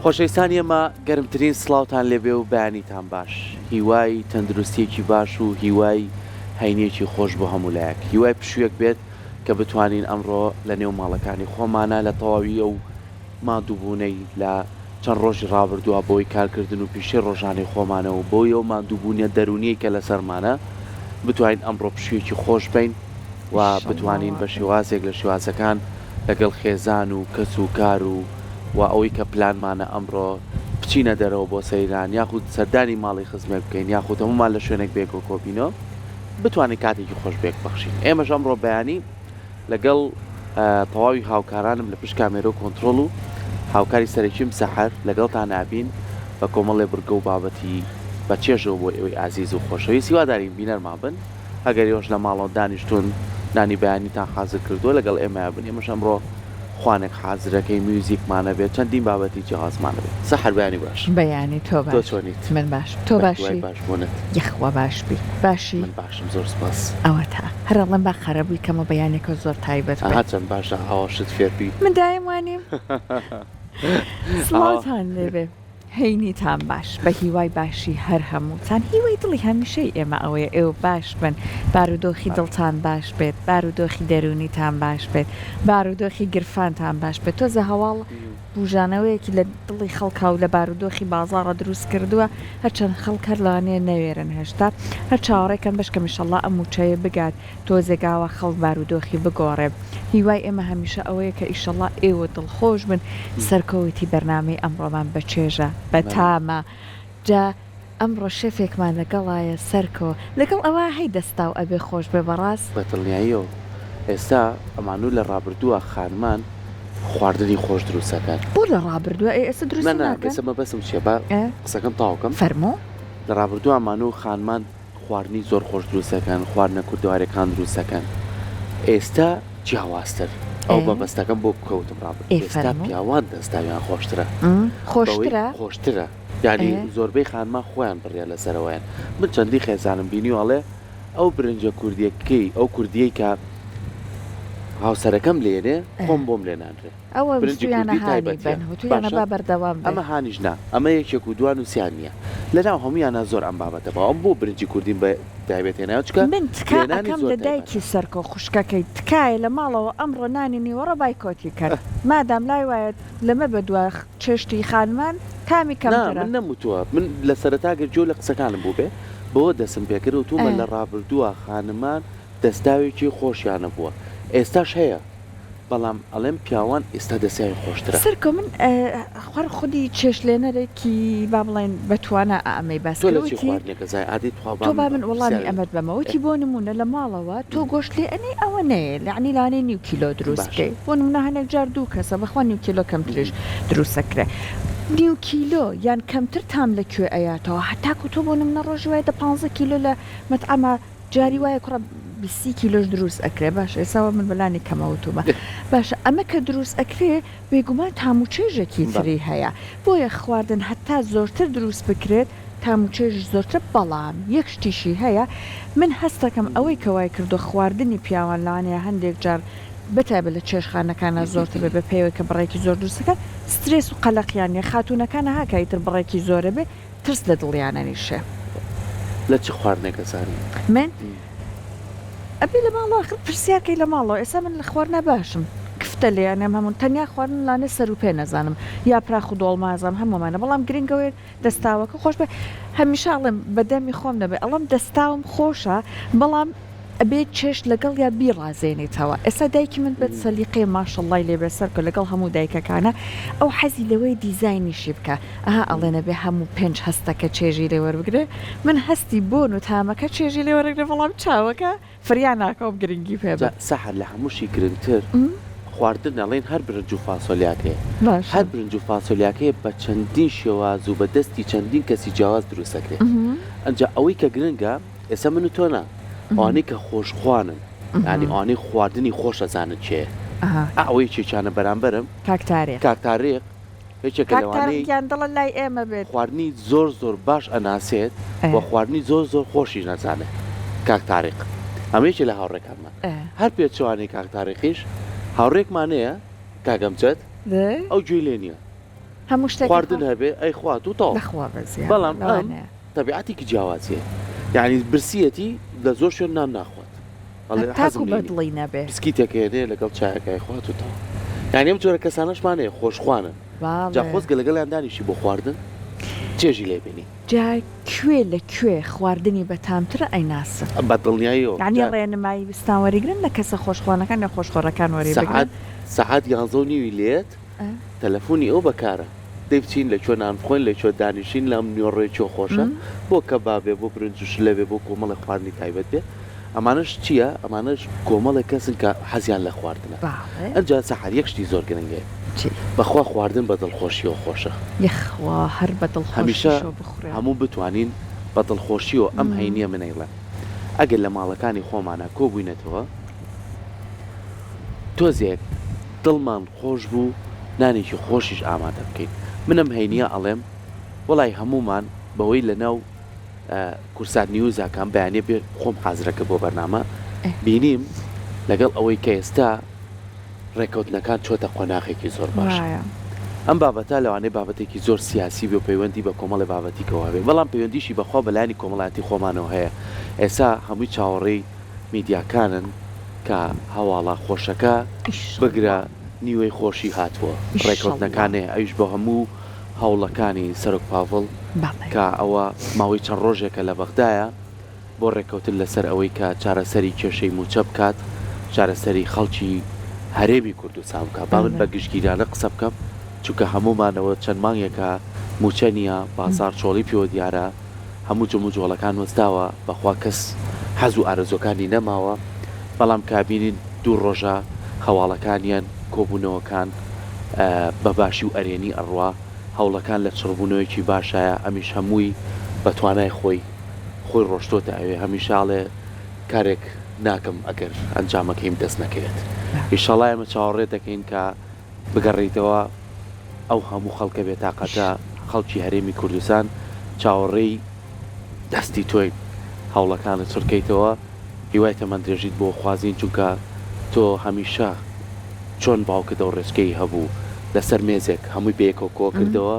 خۆشەویستانی ئێمە گەرمترین سڵاوتان لێبێ و بەیانیتان باش هیوای تەندروستیەکی باش و هیوای هەینیەکی خۆش بۆ هەموو لایەک هیوای پشوویەک بێت کە بتوانین ئەمڕۆ لە نێو ماڵەکانی خۆمانە لە تەواوی ئەو ماندووبوونەی لە چەند ڕۆژی ڕابردووە بەهۆی کارکردن و پیشەی ڕۆژانەی خۆمانە و بەهۆی ئەو ماندووبوونە دەروونیەی کە لەسەرمانە بتوانین ئەمڕۆ پشوویەکی خۆش بەین و بتوانین بە شێوازێک لە شێوازەکان لەگەڵ خێزان و کەس و کار و و ئەوەی کە پلانمانە ئەمڕۆ بچینە دەرەوە بۆ سەیران یاخود سەردانی ماڵی خزمێک بکەین یاخود هەموومان لە شوێنێک بێکەوە کۆبینەوە بتوانین کاتێکی خۆش بێک بەخشین ئێمەش ئەمڕۆ بەیانی لەگەڵ تەواوی هاوکارانم لە پشت کامێرە و کۆنترۆڵ و هاوکاری سەرەکیم سەحەر لەگەڵتان ئەبین بە کۆمەڵێ بڕگە و بابەتی بە چێژەوە بۆ ئێوەی ئازیز و خۆشەویست هیوادارین بینەرمان بن ئەگەر ئێوەش لە ماڵەوە دانیشتوون نانی بەیانیتان حازر کردووە لەگەڵ ئێمەیا بن ئێمەش ئەمڕۆ خوانێک حازرەکەی میوزیکمان ئەبێت چەندین بابەتی جیاوازمان ئەبێت سەحەر بەیانی باش. بەیانی تۆ تۆ باش چۆنیت؟ من باشم تۆ بە هیوای باشی؟ باش بوونت. یەخوا باش بی باشی؟ من باشم زۆر سوپاس. ئەوەتا هەر ئەڵێم با قەرەبووی کەمەوە بەیانێکەوە زۆر تایبەت بێ. ئەها چەند باشە ئاوا شت فێر بی. من دایم وانیم. ئاوا. سڵاوتان لێبێ. هەینیتان باش بە هیوای باشی هەر هەمووتان هیوای دڵی هەمیشەی ئێمە ئەوەیە ئێوە باش بن بارودۆخی دڵتان باش بێت بارودۆخی دەروونیتان باش بێت بارودۆخی گرفانتان باش بێت تۆزە هەواڵ بوژانەوەیەکی لە دڵی خەڵکا و لە بارودۆخی بازاڕا دروست کردووە هەرچەند خەڵک هەر لەوانەیە نەوێرن هێشتا هەر چاوەڕێکەن بەشکەم ئیشەڵا ئەم موچەیە بگات تۆزێک ئاوا خەڵک بارودۆخی بگۆڕێ هیوای ئێمە هەمیشە ئەوەیە کە ئیشەڵا ئێوە دڵخۆش بن سەرکەوتی بەرنامەی ئەمڕۆمان بەچێژە بەتامە جا ئەمڕۆ شێفێکمان لەگەڵایە سەرکۆ لەگەڵ ئەوە هەی دەستاو ئەبێ خۆش بێ بەڕاست؟ بە دڵنیاییەوە ئێستا ئەمانو لە ڕابردووە خانمان خواردنی خۆش دروست ئەکەن. بۆ لە ڕابردووە ئێ ئێستا نا دروستی نا ناکەن؟ ئێستا مەبەستم چیە با قسەکەم تەواو کەم. فەرموو. لە ڕابردووە ئەمانو خانمان خواردنی زۆر خۆش دروست دەکەن خواردنە کوردەواریەکان دروست دەکەن ئێستا جیاوازتر ئەو مەبەستەکەم بۆ کەوتم ڕابرد ئێستا پیاوان دەستاویان خۆشترە خۆشترە خۆشترە یعنی زۆربەی خانمان خۆیان بڕیار لەسەرەوەیان من چەندی خێزانم بینی ئەڵێ ئەو برنجە کوردیەکەی ئەو کوردیەی کە هاوسەرەکەم لێنێ خۆم بۆم لێنانرێ ئەوە برنجی ویستویانە کوردی هانی تایبەتیە بەن وتویانە باشە با بەردەوام بێ. ئەمە هانیش نا ئەمە یەکێک و دوان و سیان نیە لەناو هەمویانا زۆر ئەم بابەتە باوە ئەم بۆ برنجی کوردیم بە تایبەت هێنایەوە چونکە من تکا لێنانی ئەکەم زۆر لە دایکی تایبەتە. سەرکۆ خوشکەکەی تکایە لە ماڵەوە ئەمڕۆ نانی نیوەڕۆ بایکۆتی کەن مادام لای وایە لەمە بەدوا چێشتی خانمان تامی نا کەمترە. من نەموتوە من لە سەرەتا گەر گوێو لە قسەکانم بوبێ بەوە دەسم پێکرد وتومە لە ڕابردوە خانمان دەستاوێکی خۆشیانە بوە ئێستاش هەیە بەڵام ئەڵێم پیاوان ئێستا دەستیان خۆشترە. سەرکۆ من هەر خودی چێشتلێنەرێکی با بڵێین بە توانا ئەمەی باس تۆ کرد لە چی وتی خواردنێک ئەزای ئادەی تخوا تۆ با با من من وەڵامی پرسیارێک ئەمەت بەمەوە وتی بۆ نموونە لە ماڵەوە تۆ گۆشت لێ ئەنێی ئەوە نەیە یەعنی لەوانەیە نیو کیلۆ دروست باشە. بکەی بۆ نموونە هەنێک جار دوو کەسە بەخوا نیو کیلۆ کەمتریش دروست ئەکرێ نیو کیلۆ یان کەمتر تام لە کوێ ئەیاتەوە هەتاکوو تۆ بۆ نموونە ڕۆژی وایە دە پانزە کیلۆ لە مەتعەما جاری وایە کوڕە 20 کیلۆش دروست ئەکرێ باشە ئێستا وا من بەلانی کەمە وتومە باشە ئەمە کە دروست ئەکرێ بێگومان تام و چێژێکی تری هەیە بۆیە خواردن هەتا زۆرتر دروست بکرێت تام و چێژیش زۆرترە بەڵام یەک شتیشی هەیە من هەستەکەم ئەوەی کە وای کردوە خواردنی پیاوان لەوانەیە هەندێک جار بەتایبەت لە چێشتخانەکانا زۆرتر بێت بە پێی ئەوەی کە بڕێکی زۆر دروست ئەکەن سترێس و قەلەقیان نیە خاتوونەکان ها کە ئیتر بڕێکی زۆرە بێ ترس لە دڵیانە نیشێ. لە چ خواردنێک ئەزانی؟ من؟ ئەبێ لە ماڵەوە ئاخر پرسیار کەی لە ماڵەوە ئێستا من لە خواردنا باشم کفتە لێیانێم هەموو تەنیا خواردن لانێ سەر و پێ نەزانم یاپراخ و دۆڵمە ئەزانم هەموومانە بەڵام گرنگ ئەوەیە دەستاوەکە خۆش بێ هەمیشە ئەڵێم بە دەمی خۆم نەبێ ئەڵێم دەستاوم خۆشە بەڵام ئەبێ چێشت لەگەڵیا بیڕازێنیتەوە ئێستا دایکی من بە سەلیقەیە ماشەڵای لێ بێ سەرکە لەگەڵ هەموو دایکەکانە ئەو حەزی لەوەیە دیزاینیشی بکا ئەها ئەڵێن ئەبێ هەموو پێنج هەستەکە چێژی لێ وەربگرێ من هەستی بۆن و تامەکە چێژی لێ وەرەگرێ بەڵام چاوەکە فریا ناکەوم گرنگی پێ جا بەم. سەحەر لە هەمووشی گرنگتر خواردن ئەڵێن هەر برنج و فاسۆلیاکەیە باشە. هەر برنج و فاسۆلیاکەیە بە چەندین شێواز و بە دەستی چەندین کەسی جیاواز دروست ئەکرێ ئەنجا ئەوەی کە گرنگە ئێستا من و تۆ نا ئەوانەی کە خۆشخوانن یانی ئەوانەی خواردنی خۆش ئەزانن کێیە ئا ئەوە یەکێکیانە بەرامبەرم کاک تاریق. کاک تاریق یەکێکە کاک تارق لەوانەی گیان دڵت لای ئێمە بێت. خواردنی زۆر زۆر باش ئەناسێت و خواردنی زۆر زۆر خۆشیش ئەزانێت کاک تاریق ئەمە یەکێ لە هاوڕێکانمان هەر پێچەوانەی کاک تاریقیش هاوڕێکمان هەیە کاک ئەمجەد ئەو گوێی لێ نییە. هەموو شتێک خواردن هەبێ ئەی خوات و تەواو لەخوا بەزیاد بەڵام ئەم لەوانەیە. تەبیعەتێکی جیاوازیە یانی برسیەتی لە زۆر شوێن نان ناخوات ئەڵێ حەزم هەتاکو لێی نیە بەدڵی نەبێ. بسکیتێک هێنێ لەگەڵ چایەکا ئەیخوات و تەواو یانی ئەم جۆرە کەسانەشمان هەیە خۆشخوانن جا بەڵێ. خۆزگە لەگەڵیان دانیشی بۆ خواردن چێژی لێ بینی. جا کوێ لە کوێ خواردنی بەتامترە ئەیناسن. بە دڵنیاییەوە یانی جا. ڕێنمایی ویستان وەریگرن لە کەسە خۆشخوانەکان یا خۆشخۆرەکان وەری بگرن. سەعات سەعات یانزە و نیوی لێت تەلەفۆنی ئەو بەکارە دەی بچین لە کوێ نان بخۆین لە کوێ دانیشین لەم نیوەڕۆیە کوێ خۆشە بۆ کەباب بێ بۆ برنج و شلە بێ بۆ کۆمەڵێک خواردنی تایبەت بێ ئەمانەش چییە ئەمانەش کۆمەڵێک کەسن کە حەزیان لە خواردنە بەڵێ. ئەنجا سەحەر یەک شتی زۆر گرنگ هەیە چی؟ بەخوا خواردن بە دڵخۆشیەوە خۆشە. یەخوا هەر بە هەمیشە دڵخۆشیشەوە بخورێ. هەموو بتوانین بە دڵخۆشیەوە ئەم هەینیە من ئەیڵێم ئەگەر لە ماڵەکانی خۆمانا کۆبوینەتەوە تۆزێک دڵمان خۆش بوو نانێکی خۆشیش ئامادە بکەین من ئەم هەینیە ئەڵێم وەڵای هەموومان بەوەی لەناو کورسات نیوزا کە ئەم بەیانیە بێ خۆم حازرە کرد بۆ بەرنامە بینیم لەگەڵ ئەوەی کە ئێستا ڕێکەوتنەکان چۆتە قۆناغێکی زۆر باش ئەم بابەتە لەوانەیە بابەتێکی زۆر سیاسی بێ و پەیوەندی بە کۆمەڵی بابەتیکەوە هەبێ بەڵام پەیوەندیشی بەخوا بەلایەنی کۆمەڵایەتی خۆمانەوە هەیە ئێستا هەمووی چاوەڕێی میدیاکانن کە هەواڵە خۆشەکە بگرە نیوەی خۆشی هاتووە ڕێکەوتنەکان هەیە ئەویش بە هەموو هەوڵەکانی سەرۆک پاڤڵ کە ئەوە ماوەی چەند ڕۆژێکە لە بەغدایە بۆ ڕێککەوتن لەسەر ئەوەی کە چارەسەری کێشەی مووچە بکات، چارەسەری خەڵکی هەرێمی کوردستان بکات. با من بە گشتگیرانە قسە بکەم، چونکە هەموومانەوە چەند مانگێکە مووچە نییە، بازاڕ چۆڵی پێوە دیارە، هەموو جموجۆڵەکان وەستاوە، بەخوا کەس حەز و ئارەزووەکانی نەماوە، بەڵام کە بینین دوو ڕۆژە هەواڵەکانیان، کۆبوونەوەکان بە باشی و ئەرێنی ئەڕوا، هەوڵەکان لە چڕبوونەوەیەکی باشایە، ئەمیش هەمووی بە توانای خۆی خۆی ڕۆشتۆتە ئەوێ، هەمیشە ئەڵێ کارێک ناکەم ئەگەر ئەنجامەکەیم دەست نەکەوێت. ئیشەڵا ئێمە چاوەڕێ دەکەین کە بگەڕێیتەوە ئەو هەموو خەڵکە بێتاقەتە خەڵکی هەرێمی کوردستان چاوەڕێی دەستی تۆین هەوڵەکانت چڕکەیتەوە هیوای تەمەن درێژیت بۆ خوازین چونکە تۆ هەمیشە چۆن باوکت ئەو ڕێچکەی هەبوو لەسەر مێزێک هەمووی بەیەکەوە کۆکردەوە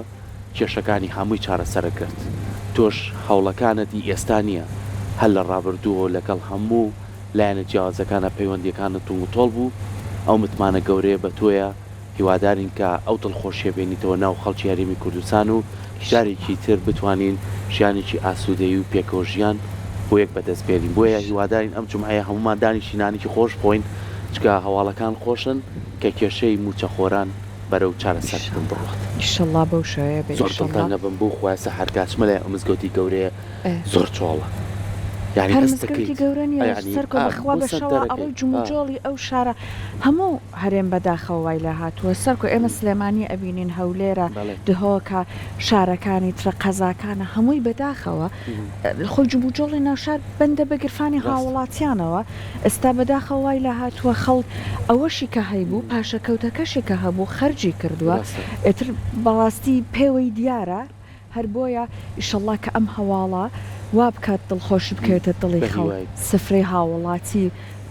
کێشەکانی هەمووی چارەسەرە کرد تۆش هەوڵەکانت ئی ئێستا نیە هەر لە ڕابردووەوە لەگەڵ هەموو لایەنە جیاوازەکانە پەیوەندیەکانت توندوتۆڵ بوو، ئەو متمانە گەورەیە بە تۆیە، هیوادارین کە ئەو دڵخۆشیە بێنیتەوە ناو خەڵکی هەرێمی کوردستان و جارێکی تر بتوانین ژیانێکی ئاسودەیی و پێکەوە ژیان بۆ یەک بەدەست بێنین، بۆیە هیوادارین ئەم جومعەیە هەموومان دانیشین نانێکی خۆش بخۆین، چونکە هەواڵەکان خۆشن کە کێشەی مووچەخۆران بەرەو چارەسەرکردن بڕوات. ئیشەڵا بەو شێوەیە بێ زۆر ئیشەڵا. دڵتەنگە بم بۆ خوایە سەحەر کە ئەچمە لای ئەو مزگەوتی گەورەیە زۆر چۆڵە یانی هەر هەست مزگەوتی دەکەیت گەورە نیە یانی سەرکۆ ئا بەخوا بۆ بە شەوا سەنتەرەکەی ئەڕۆی ئا. جموجۆڵی ئەو شارە هەموو هەرێم بەداخەوە وای لێهاتووە سەرکۆ ئێمە سلێمانی ئەبینین هەولێرە بەڵێ. دهۆکە شارەکانی ترە قەزاکانە هەمووی بەداخەوە خۆی جموجۆڵی ناوشار بەندە بە گرفانی ڕاستە. هاووڵاتیانەوە ئێستا بەداخەوە وای لێهاتووە خەڵک ئەوەشی کە هەیبوو پاشەکەوتەکەشی کە هەبوو خەرجی کردووە ڕاستە. ئیتر بەڕاستی پێوەی دیارە هەر بۆیە ئیشەڵا کە ئەم هەواڵە وا بکات دڵخۆشی بکەوێتە دڵی خەڵک، بەهیوای. سفرەی هاووڵاتی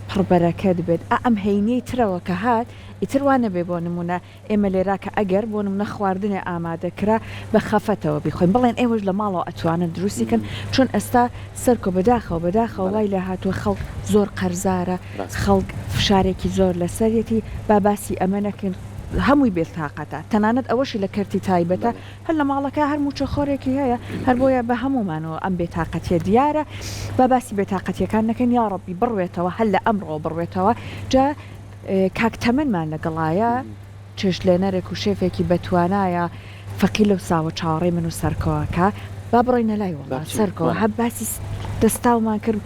پڕ بەرەکەت بێت، ئا ئەم هەینیەی ترەوە کە هات ئیتر وا نەبێ بۆ نموونە ئێمە لێرا کە ئەگەر بۆ نموونە خواردنێ ئامادە کرا بە خەفەتەوە بیخۆین بڵێن ئێوەش لە ماڵەوە ئەتوانن دروستی کەن چون ئێستا سەرکۆ بەداخەوە بەداخەوە بەڵێ. وای لێهاتووە خەڵک زۆر قەرزارە ڕاستە. خەڵک فشارێکی زۆر لەسەریەتی با باسی ئەمە نەکەین هەمووی بێتاقەتە تەنانەت ئەوەشی لە کەرتی تایبەتە بەڵێ. هەر لە ماڵەکە هەر مووچەخۆرێکی هەیە، هەر بۆیە بە هەموومانەوە ئەم بێتاقەتیە دیارە، با باسی بێتاقەتیەکان نەکەین، یاڕەبی بڕوێتەوە هەر لە ئەمڕۆوە بڕوێتەوە، جا کاک تەمەنمان لەگەڵایە چێشتلێنەرێک و شێفێکی بەتوانایە، فەقی لەو ساوە چاوەڕێی من و سەرکۆ ئەکا، با بڕۆینە لای با وەڵا بچین سەرکۆ وەرە. هە باسی دەستاومان کرد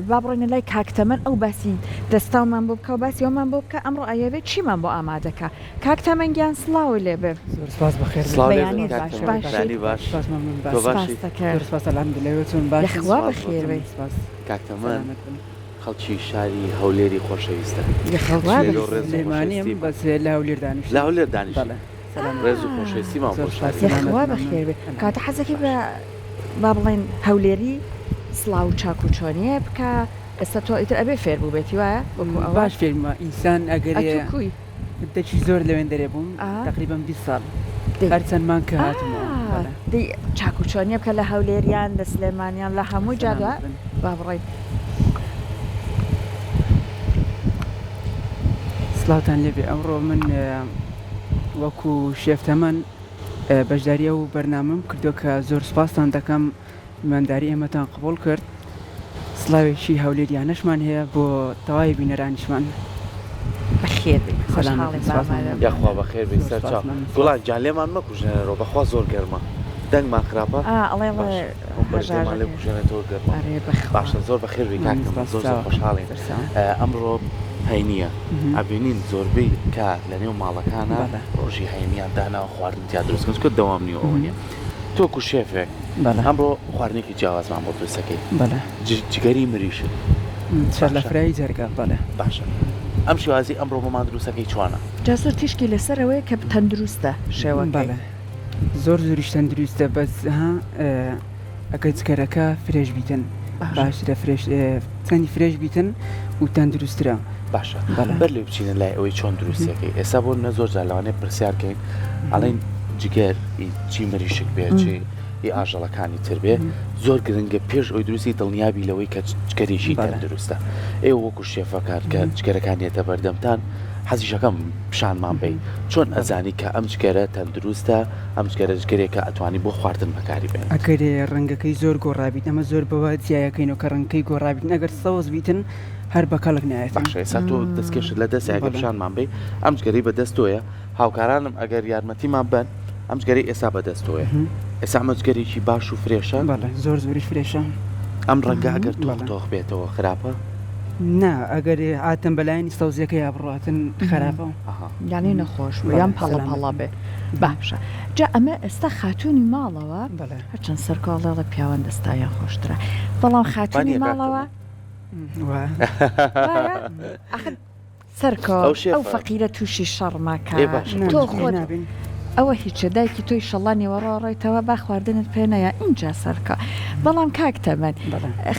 با بڕۆینە لای کاک تەمەن ئەو باسی دەستاومان بۆ بکا و باسی ئەومان بۆ بکا ئەمڕۆ ئەیەوێ چیمان بۆ ئامادە کا. کاک تەمەن گیان سڵاوو لێبێ. زۆر سپاس بەخێر بێن. سڵاو لێ بێت بەیانیت کاک باش تەمەن باشیت؟ بەیانی باش سپاس مەمنون تۆ باشم. باشی؟ سپاس دەکەم. زۆر سپاس الحمدللە ئێوە چۆن باشن؟ یەخوا سپاس بۆ بەخێر تۆ بێی. سپاس کاک تەمەن سەلامەت بن. خەڵکی شاری هەولێری خۆشەویستە. یەخوا خەڵکی لێرەو بەخێر ڕێز و بێی. سلێمانیم خۆشەویستی بەس لە هەولێر دانیشتم. لە هەولێر دانیشتی. بەڵێ سەلامەت ڕێز و بن. خۆشەویستیمان زۆر بۆ سپاس شاری سەلامەت یەخوا بن مەمنون بەخێر بێی. کەواتە الحمدللە. حەزەکەی باش. بە با بڵێین هەولێری سڵاو و چاک و چۆنییە بکا ئێستا تۆ ئیتر ئەبێ فێر بووبێتی وایە وەکوو ئەوان؟ باش فێرمە ئینسان ئەگەرێ ئەتوو کووی؟ مدەکی زۆر لەوێن دەرێ بووم تەقریبەن 20 ساڵ هەر چەند مانگ کە هاتمەوە. دەی چاک و چۆنیە بکە لە هەولێریان لە سلێمانیان لە هەموو جادا با بڕۆین. سڵاوتان لێبێ ئەمڕۆ من وەکو شێف تەمەن بەشداری ئەو بەرنامەم کردووە کە زۆر سوپاستان دەکەم میوانداری ئێمەتان قبوڵ کرد سڵاوێکی هەولێریانەشمان هەیە بۆ تەواوی بینەرانیشمان. بەخێربێی خۆشحاڵین بە ئامادەبوونت. یاخوا بەخێربێی سەرچاو. گوڵان گیان لێمان مەکوژێنەرەوە بەخوا زۆر گەرمە دەنگمان خراپە ئا ئەڵێ ئەڵێ باشە ئەم بەش دەمان لێ هەژارەکەی بکوژێنێتەوە گەرمە ئەرێ بەخوا. باشە زۆر بەخێربێی کاک تەمەن زۆر زۆر خۆشحاڵین ئەمڕۆ هەینیە ئەبینین زۆربەی کات لەنێو ماڵەکانا ڕۆژی هەینیان داناوە خواردن تیا دروست کەن چونکە دەوام نیە ئەوە نیە تۆ وەکو شێفێک ئەمڕۆ خواردنێکی جیاوازمان بۆ دروست ئەکەی جگەری مریشک باشە لە فرایی جەرگە بەڵێ. باشە ئەم شێوازی ئەمڕۆ بۆمان دروست ئەکەی چۆنە؟ جا زۆر تیشکی لەسەر ئەوەیە کە تەندروستە شێوەکەی. بەڵێ زۆر زۆریش تەندروستە بەس ها ئەگەر جگەرەکە fresh بیتن باشترە fresh چەندی fresh بیتن و تەندروسترە. باشە بەر لەوەی بچینە لای ئەوەی چۆن دروستەکەی ئێستا بۆ نە زۆر جار لەوانەیە پرسیار کەین ئەڵێن جگەر چی مریشک بێ چی ئی ئاژەڵەکانی تر بێ زۆر گرنگە پێش ئەوی دروستی دڵنیابی لەوەی کە جگەرێکی تەندروستە ئێوە وەکو شێفەکان کە جگەرەکان یەتە بەردەمتان حەزیشەکەم پیشانمان بەی چۆن ئەزانی کە ئەم جگەرە تەندروستە ئەم جگەرە جگەرێکە ئەتوانی بۆ خواردن بەکاری بێنیت. ئەگەر ڕەنگەکەی زۆر گۆڕابیت ئەمە زۆر بەوە جیایەکەینەوە کە ڕەنگەکەی گۆڕابیتن ئەگەر سەوز بیتن هەر بە کەڵک نایەتن. باشە ئێستا تۆ دەستکێشت لە دەستە ئەگەر پیشانمان بەی ئەم جگەرەی بە دەست تۆیە هاوکارانم ئەگەر یارمەتیمان بەن ئەم جگەرەی ئێستا بە دەست تۆیە ئێستا ئەمە جگەرێکی باش و fresh ە؟ بەڵێ زۆر زۆریش fresh ە. ئەم ڕەنگە ئەگەر تۆخ تۆخ بێتەوە خراپە؟ نا ئەگەر عادەتەن بەلایەنی سەوزیەکەیا بڕواتن خراپە. یانی نەخۆش بوو یان پەڵە پەڵە بێ باشە جا ئەمە ئێستا خاتوونی ماڵەوە هەرچەند سەرکۆ ئەڵێ ئەڵێ پیاوان دەستاویان خۆشترە بەڵام خاتوونی ماڵەوە ئەخر سەرکۆ ئەو فەقیرە تووشی شەڕ مەکە تۆ خۆت ئەوە هیچە دایکی تۆی شەڵا نێوەڕۆ ڕۆیتەوە با خواردنت پێ نەیە ئینجا سەرکە بەڵام کاک تەمەن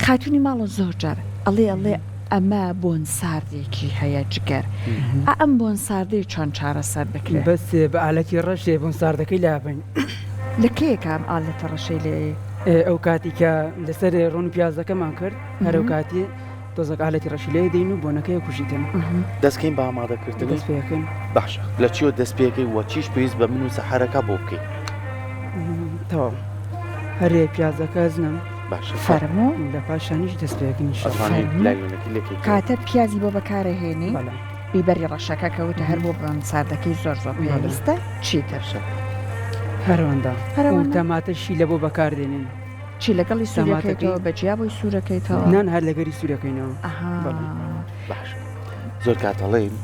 خاتوونی ماڵە زۆر جار ئەڵێ ئەڵێ ئەمە بۆن ساردێکی هەیە جگەر ئا ئەم بۆن ساردەی چۆن چارەسەر بکرێ؟ بەس بە ئالەتی ڕەش بۆن ساردەکەی لابەین. لە کەیەکا ئەم ئالەتە ڕەشەی لێ ئەیەی؟ ئەو کاتی کە لەسەر ڕۆن و پیازەکەمان کرد هەر ئەو کاتی تۆزەک ئالەتی ڕەشی لێ دەین و بۆنەکەی ئەکوژیتن. دەست کەین بە ئامادەکردنی؟ دەست پێ ئەکەین. باشە لە چیەوە دەست پێ ئەکەی وە چیش پێویست بە من و سەحەرەکە بۆ بکەی؟ تەواو هەر پیازەکە ئەزنم. باشە فەرموو. لە پاشانیش دەست پێ ئەکەین ئینشاڵڵا. ئەتوانی لایلۆنەکەی لێ کەیتەوە. کاتە پیازی بۆ بەکارەهێنی؟ بەڵێ. بیبەری ڕەشەکە کە وتە هەر بۆ بۆن ساردەکەی زۆر زۆر پێویستە چیتر؟ هەرەوەندە. و تەماتەشی لە بۆ بەکار دێنین. چی لەگەڵی سوورەکەیتەوە بە جیا بۆی سوورەکەیتەوە؟ نان هەر لەگەری سوورەکەینەوە. باش زۆر کات ئەڵێین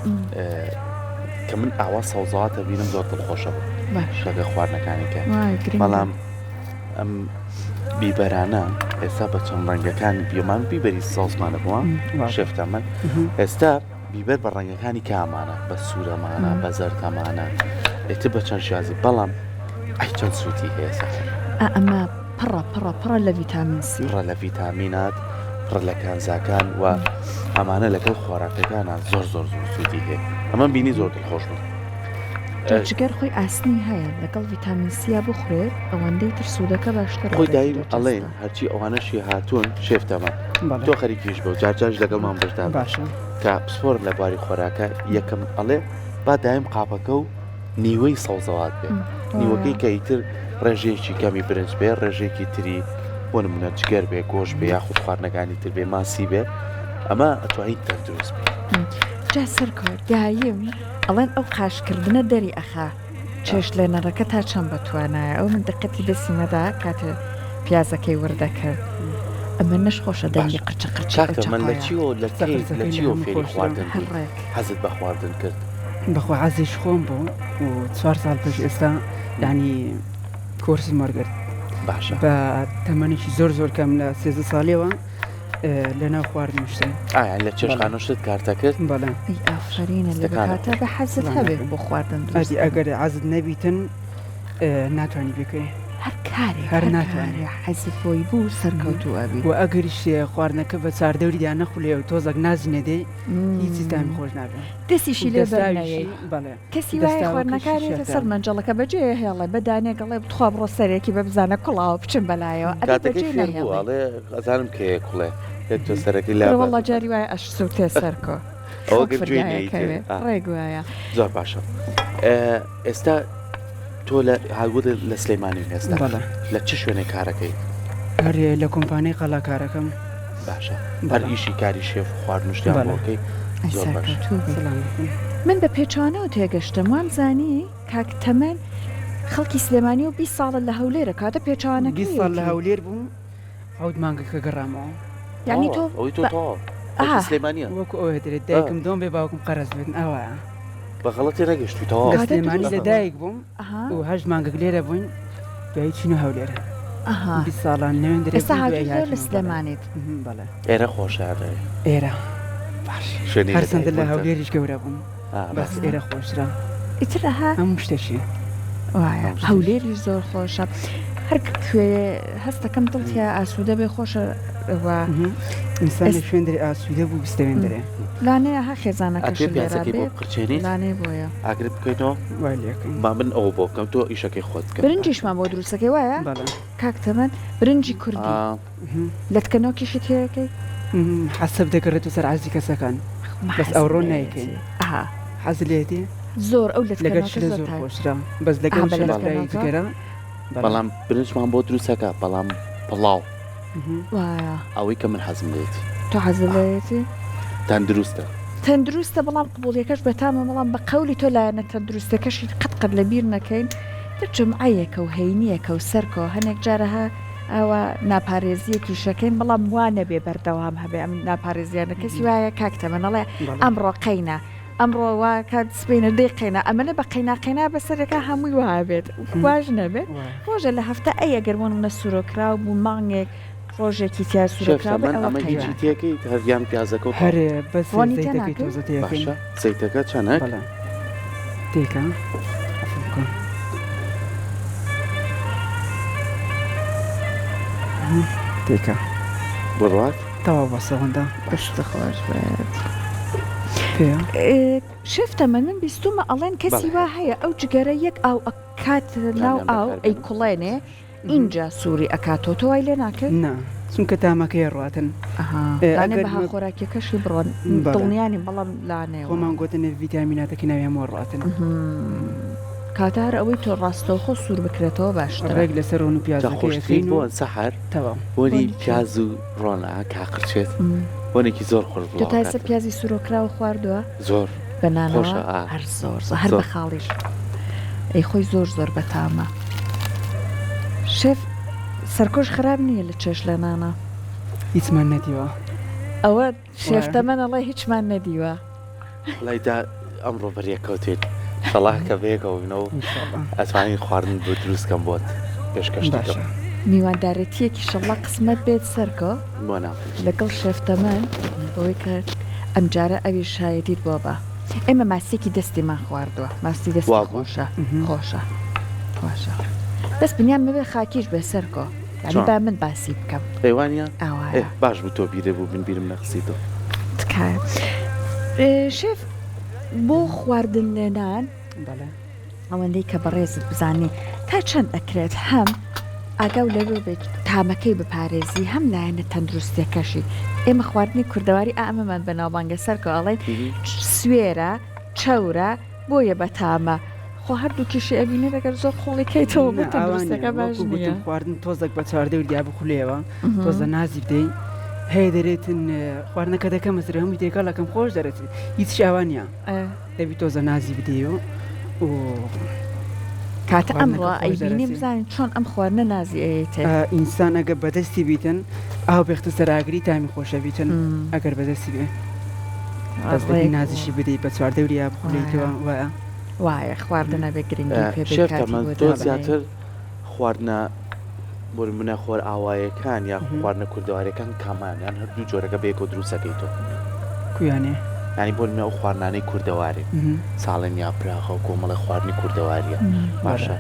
کە من ئاوا سەوزەواتە بینم زۆر دڵخۆشە بوو لەگە خواردنەکانی کە بەڵام ئەم بیبەرانە ئێستا بە چەند ڕەنگەکانی بیۆمان بیبەری سەوزمانە بووە شێفتە من ئێستا بیبەر بە ڕەنگەکانی کامانە بە سوورەمانە بە زەردەمانە ئێتر بە چەند شازی بەڵام ئەی چەند سوودی هەیە سەحەر. ئا ئەمە پڕە پڕە پڕە لە ڤیتامین سی. پڕە لە ڤیتامینات پڕە لە کانزاکان و ئەمانە لەگەڵ خۆراکەکانا زۆر زۆر زۆر سوودی هەیە ئەمەم بینی زۆر دڵخۆش بووم. جا جگەر خۆی ئاسنی هەیە لەگەڵ ڤیتامین سیا بخورێت ئەوەندەی تر سوودەکە باشتر خۆی ئەبێت دایم لە ئەڵێن جەستە. هەرچی ئەوانەشی هاتوون شێف تەمەن بەڵێ. تۆ خەریکیش بە و جار جاریش لەگەڵمان بەشدار بە باشە. کە پسپۆرن لە بواری خۆراکە یەکەم ئەڵێ با دایم قاپەکە و نیوەی سەوزەوات بێ نیوەکەی کە ئیتر ڕێژەیەکی کەمی برنج بێ ڕێژەیەکی تری بۆ نمونە جگەر بێ گۆش بێ یاخود خواردنەکانی تر بێ ماسی بێ ئەمە ئەتوانیت تەندروست بی. جا سەرکۆ دایم ئەڵێن ئەو قاشکردنە دەری ئەخا چێشتلێنەرەکە تا چەند بەتوانایە ئەو من دقەتی دەستی نەدا کاتێ پیازەکەی ورد دەکرد ئەمە نەش خۆشە دەنگی باشە قرچە قرچی کاک ئەو تەمەن لە چەقۆیە. چیەوە لە قرچە کەی لە قرچەکەی لە چیەوە هەموو فێری خۆشترە. خواردن هەر بووی ڕێک. حەزت بە خواردن کرد؟ بەخوا حەزیش خۆم بوو و چوار ساڵ پێش ئێستا یانی کۆرسم وەرگرت باشە بە تەمەنێکی زۆر زۆر کەم لە 13 ساڵیەوە لە ناو خواردن شتم ئایا لە چێشتخانە شتت کارتە کرد؟ بەڵێ. ئەی ئافەرینە لە دەستەکانت بکاتە بە حەزت هەبێ بۆ خواردن دروست ئەدی ئەگەر حەزت نەبیتن ناتوانی بکەی. هەر کارێک هەر ناتوانێ. حەزت بۆی بوو سەرکەوتوو ئەبی. وە ئەگەریش خواردنەکە بە چاردەوریدا نەخولێ و تۆزەک نازی نەدەی هیچی تامی خۆش نابێ. دەستیشی لێ بەر نەیەی. بەڵێ. کەسی وایە خواردنەکانی لە سەر مەنجەڵەکە بەجێ ئەهێڵێ بە دانێک ئەڵێ تخوا بڕۆ سەرێکی بە بزانە کوڵاوە بچم بەلایەوە ئەبێ کاتەکەی بەجێ فێر بوو نەهێڵێ. ئەڵێ ئەزانم کەیە کوڵێ یەک تۆ سەرەکەی لا کوڕە بە وەڵا جاری وایە ئەشسوتێ سەرکۆ ئەوە خەڵک گەر گوێی فریایە نەیتێ کەوێ ئا. ڕێک وایە. زۆر باشە ئێ ئێستا تۆ لە هاگوت لە سلێمانی ئێستا بەڵێ. لە چ شوێنێک کارەکەی؟ هەر لە کۆمپانیای قەڵا کارەکەم. باشە هەر بەڵێ. ئیشی کاری شێف و خواردن و شتیان بۆ بەڵێ. ئەکەی؟ ئەی زۆر باشە. سەرکەوتوو بی. سەلامەت بن. من بە پێچەوانەوە تێگەشتم وام زانی کاک تەمەن خەڵکی سلێمانی و 20 ساڵە لە هەولێرە کاتە 20 ساڵ لە پێچەوانەکەیەتی. هەولێر بووم حەوت مانگەکە گەڕامەوە. یانی تۆ ئەوەی تۆ بە تەواو ئەها. خەڵکی سلێمانیە. وەکو ئەوەیە دەرێ دایکم دۆم بێ باوکم قەرەز بێت ئاوایە. بە غەڵەت تێنەگەشتووی تەواو. لە کاتە سلێمانی دروست لە بوو. دایک بووم ئەها. و هەشت مانگەک لێرە بووین دوایی چووینە هەولێر. ئەها. 20 ساڵان لەوێن درێ ئێستا بووین دوایی هاتووی تۆ لە هاتینەوە بەڵێ. سلێمانیت. بەڵێ. ئێرە خۆشە هەر ئێرە. باش شوێنی لە هەرچەندە دایک لە بوونتە. هەولێریش گەورە بووم ئا بەس بەس. ئێرە خۆشترە. ئیتر ئەها. هەموو شتێکی. وایە هەموو شتێکی. هەولێریش زۆر خۆشە هەر کوێ هەستەکەم دڵ تیا ئاسوودە بێ خۆشە و ئینسان لە ئێس شوێن دەرێ ئاسوودە بوو بستەوێن دەرێ. لانەیە ها ئەتوێ خێزانەکەشت لێرە پیازەکەی بۆ بێ بقرچێنیت؟ لانەیە بۆیە. ئاگرت بکەیتەوە؟ وای لێکەین. با من ئەوە بۆ بکەم تۆ ئیشەکەی خۆت بکە. برنجیشمان بۆ دروستەکەی وایە بەڵێ. کاک تەمەن برنجی کوردی ئا. لەتکە نۆکیشی تێەکەی؟ حەسەب دەگەڕێتەوە سەر عەزی کەسەکان ما بەس حەزم ئەوڕۆ لێیەتی. نایکەین. ئەها. حەز لێیەتی؟ زۆر ئەو لەتکە لەگەر نۆکە شلە زۆر زۆر تا خۆشترە بەس ئەها لەگەڵ بە شلە لەتکە فرای نۆکە؟ جگەرە بەڵێ. بەڵام برنجمان بۆ دروستەکە بەڵام پڵاو. وایە. ئەوەی کە من حەزم لێیەتی. تۆ حەزت لێیەتی؟ تەندروستە. تەندروستە بەڵام قبوڵیەکەش بەتامە بەڵام بە قەولی تۆ لایەنە تەندروستەکەشی قەت قەت لە بیر نەکەین تر جومعەیەکە و هەینیەکە و سەرکۆ هەنێک جارە ها ئاوا ناپارێزیەکیش ئەکەین بەڵام وا نەبێ بەردەوام هەبێ ئەم ناپارێزیانە کەسی وایە کاک تەمەن ئەڵێ ئەمڕۆ قەینا ئەمڕۆ وا کات سبەینە دەی قەینا ئەمەنە بە قەینا قەینا بەسەرێکا هەمووی وا بێت واش نەبێ ڕۆژە لە هەفتە ئەی ئەگەر بۆ نمونە سوورۆکراو بوو مانگێک ڕۆژێکی تیا شێف سوورۆکراو بێ تەمەن ئەوە ئەمە هیچی قەیناکە. تێکەیت هەر یان پیازەکە و هەر تەواو. بەس ڕۆنی تێ زەیتەکەی ناکەی؟ تۆزە تێکەین. باشە زەیتەکە چەنەک؟ بەڵێ تێکە عەفو بکە. تێکە. بڕوات؟ تەواو بەسە ئەوەندە. دەست خۆش بێت. پێیە؟ شێف تەمەن من بیستومە ئەڵێن کەسی بەڵێ. وا هەیە ئەو جگەرە یەک ئاو ئەکات ناو کامیان ئاو بەکاربێنم؟ ئەیکوڵێنێ ئینجا سووری ئەکاتەوە تۆ وای لێ ناکەی؟ نا چونکە تامەکەی ئەڕواتن. ئەها لانێ ئەگەر بەها خۆراکیەکەشی بڕۆن بەڵێ. دڵنیا نیم بەڵام لانێ خۆمان وایە. گۆتنێ ڤیتامیناتەکەی ناوی هەموو ئەڕواتن. کاتە هەر ئەوەی تۆ ڕاستەوخۆ سوور بکرێتەوە باشترە. ڕێک لەسەر ڕۆن و جا پیازەکەی خۆشترین ئەکەین و بۆن سەحەر تەواو. بۆنی بۆنی چی؟ پیاز و ڕۆنە کاقرچێت بۆنێکی زۆر خۆش تۆ تا ئێستا بڵاوەکاتەوە. پیازی سوورۆکراو خواردووە؟ زۆر بە نانەوە؟ خۆشە ئا هەر زۆر زۆر هەر زۆر. بە خاڵیش ئەی خۆی زۆر زۆر بەتامە. شێف سەرکۆش خراپ نییە لە چێش لە نانا. هیچمان نەدیوە. ئەوە شێف وایە. تەمەن ئەڵێ هیچمان نەدیوە. وەڵای دا ئەمڕۆ بەریەکەوتین شەڵا کە بەیەکەوە بینەوە ان شاء اللە. ئەتوانین خواردن بۆ دروست کەم بۆت پێشکەشت کەم. باشە. میواندارێتیەکی شەڵا قسمەت بێت سەرکۆ. بۆ نا. لەگەڵ شێف تەمەن بەوەی کە ئەمجارە ئەویش شایەدیت بۆ بە. ئێمە ماسیەکی دەستیمان خواردووە ماسی دەستی وابوو؟ خۆشە خۆشە خۆشە بەس بنیام مەبێ خاکیش بێ سەرکۆ یانی چۆن؟ با من باسی بکەم ئەی وانیە؟ ئێ ئاوایە. باش بوو تۆ بیرێ بوو من بیرم نەخستیتەوە. تکایە شێف بۆ خواردن لێنان بەڵێ. ئەوەندەی کە بەڕێزت بزانی تا چەند ئەکرێت هەم ئاگاو لەوێ بێت تامەکەی بپارێزی هەم لایەنە تەندروستیەکەشی ئێمە خواردنی کوردەواری ئا ئەمەمان بەناوبانگە سەرکەوە ئەڵێن سوێرە چەورە بۆیە بەتامە خۆ هەردووکیشی ئەبینێت ئەگەر زۆر قوڵی کەیتەوە بۆ نا ئاوا نییە تەندروستەکە باش وەکو نییە گوتم خواردن تۆزێک بە چواردەوریا بخولێەوە تۆزە نازی بدەی هەیە دەرێتن خواردنەکە دەکەمە سەر هەمووی تێکەڵ ئەکەم خۆش دەرەچێت هیچ ئاوا نییە دەبی تۆزە نازی بدەی و و کاتە خواردنەکە ئەمڕۆ خۆش ئەیبینیم دەرەچێ. بزانین چۆن ئەم خواردنە نازی ئەیەیتێ. ئینسان ئەگەر بەدەستی بیتن ئاو بێختە سەر ئاگری تامی خۆشە بیتن ئەگەر بەدەستی بێ بەس دەبی ڕێک نازیشی بدەی بە چواردەوریا بخولێیتەوە وایە وایە. وایە خواردن ئەبێ گرنگی پێ بەی شێف کاتی تەمەن بۆ تۆ دابنێی. زیاتر خواردنە بۆ نمونە خۆرئاوایەکان یا خواردنە کوردەواریەکان کامان یان هەردوو جۆرەکە بەیەکەوە دروست ئەکەی تۆ؟ کویانێ؟ یانی بۆ نمونە ئەو خواردنانەی کوردەوارین ساڵێن یاپراخە و کۆمەڵێ خواردنی کوردەواریە باشە.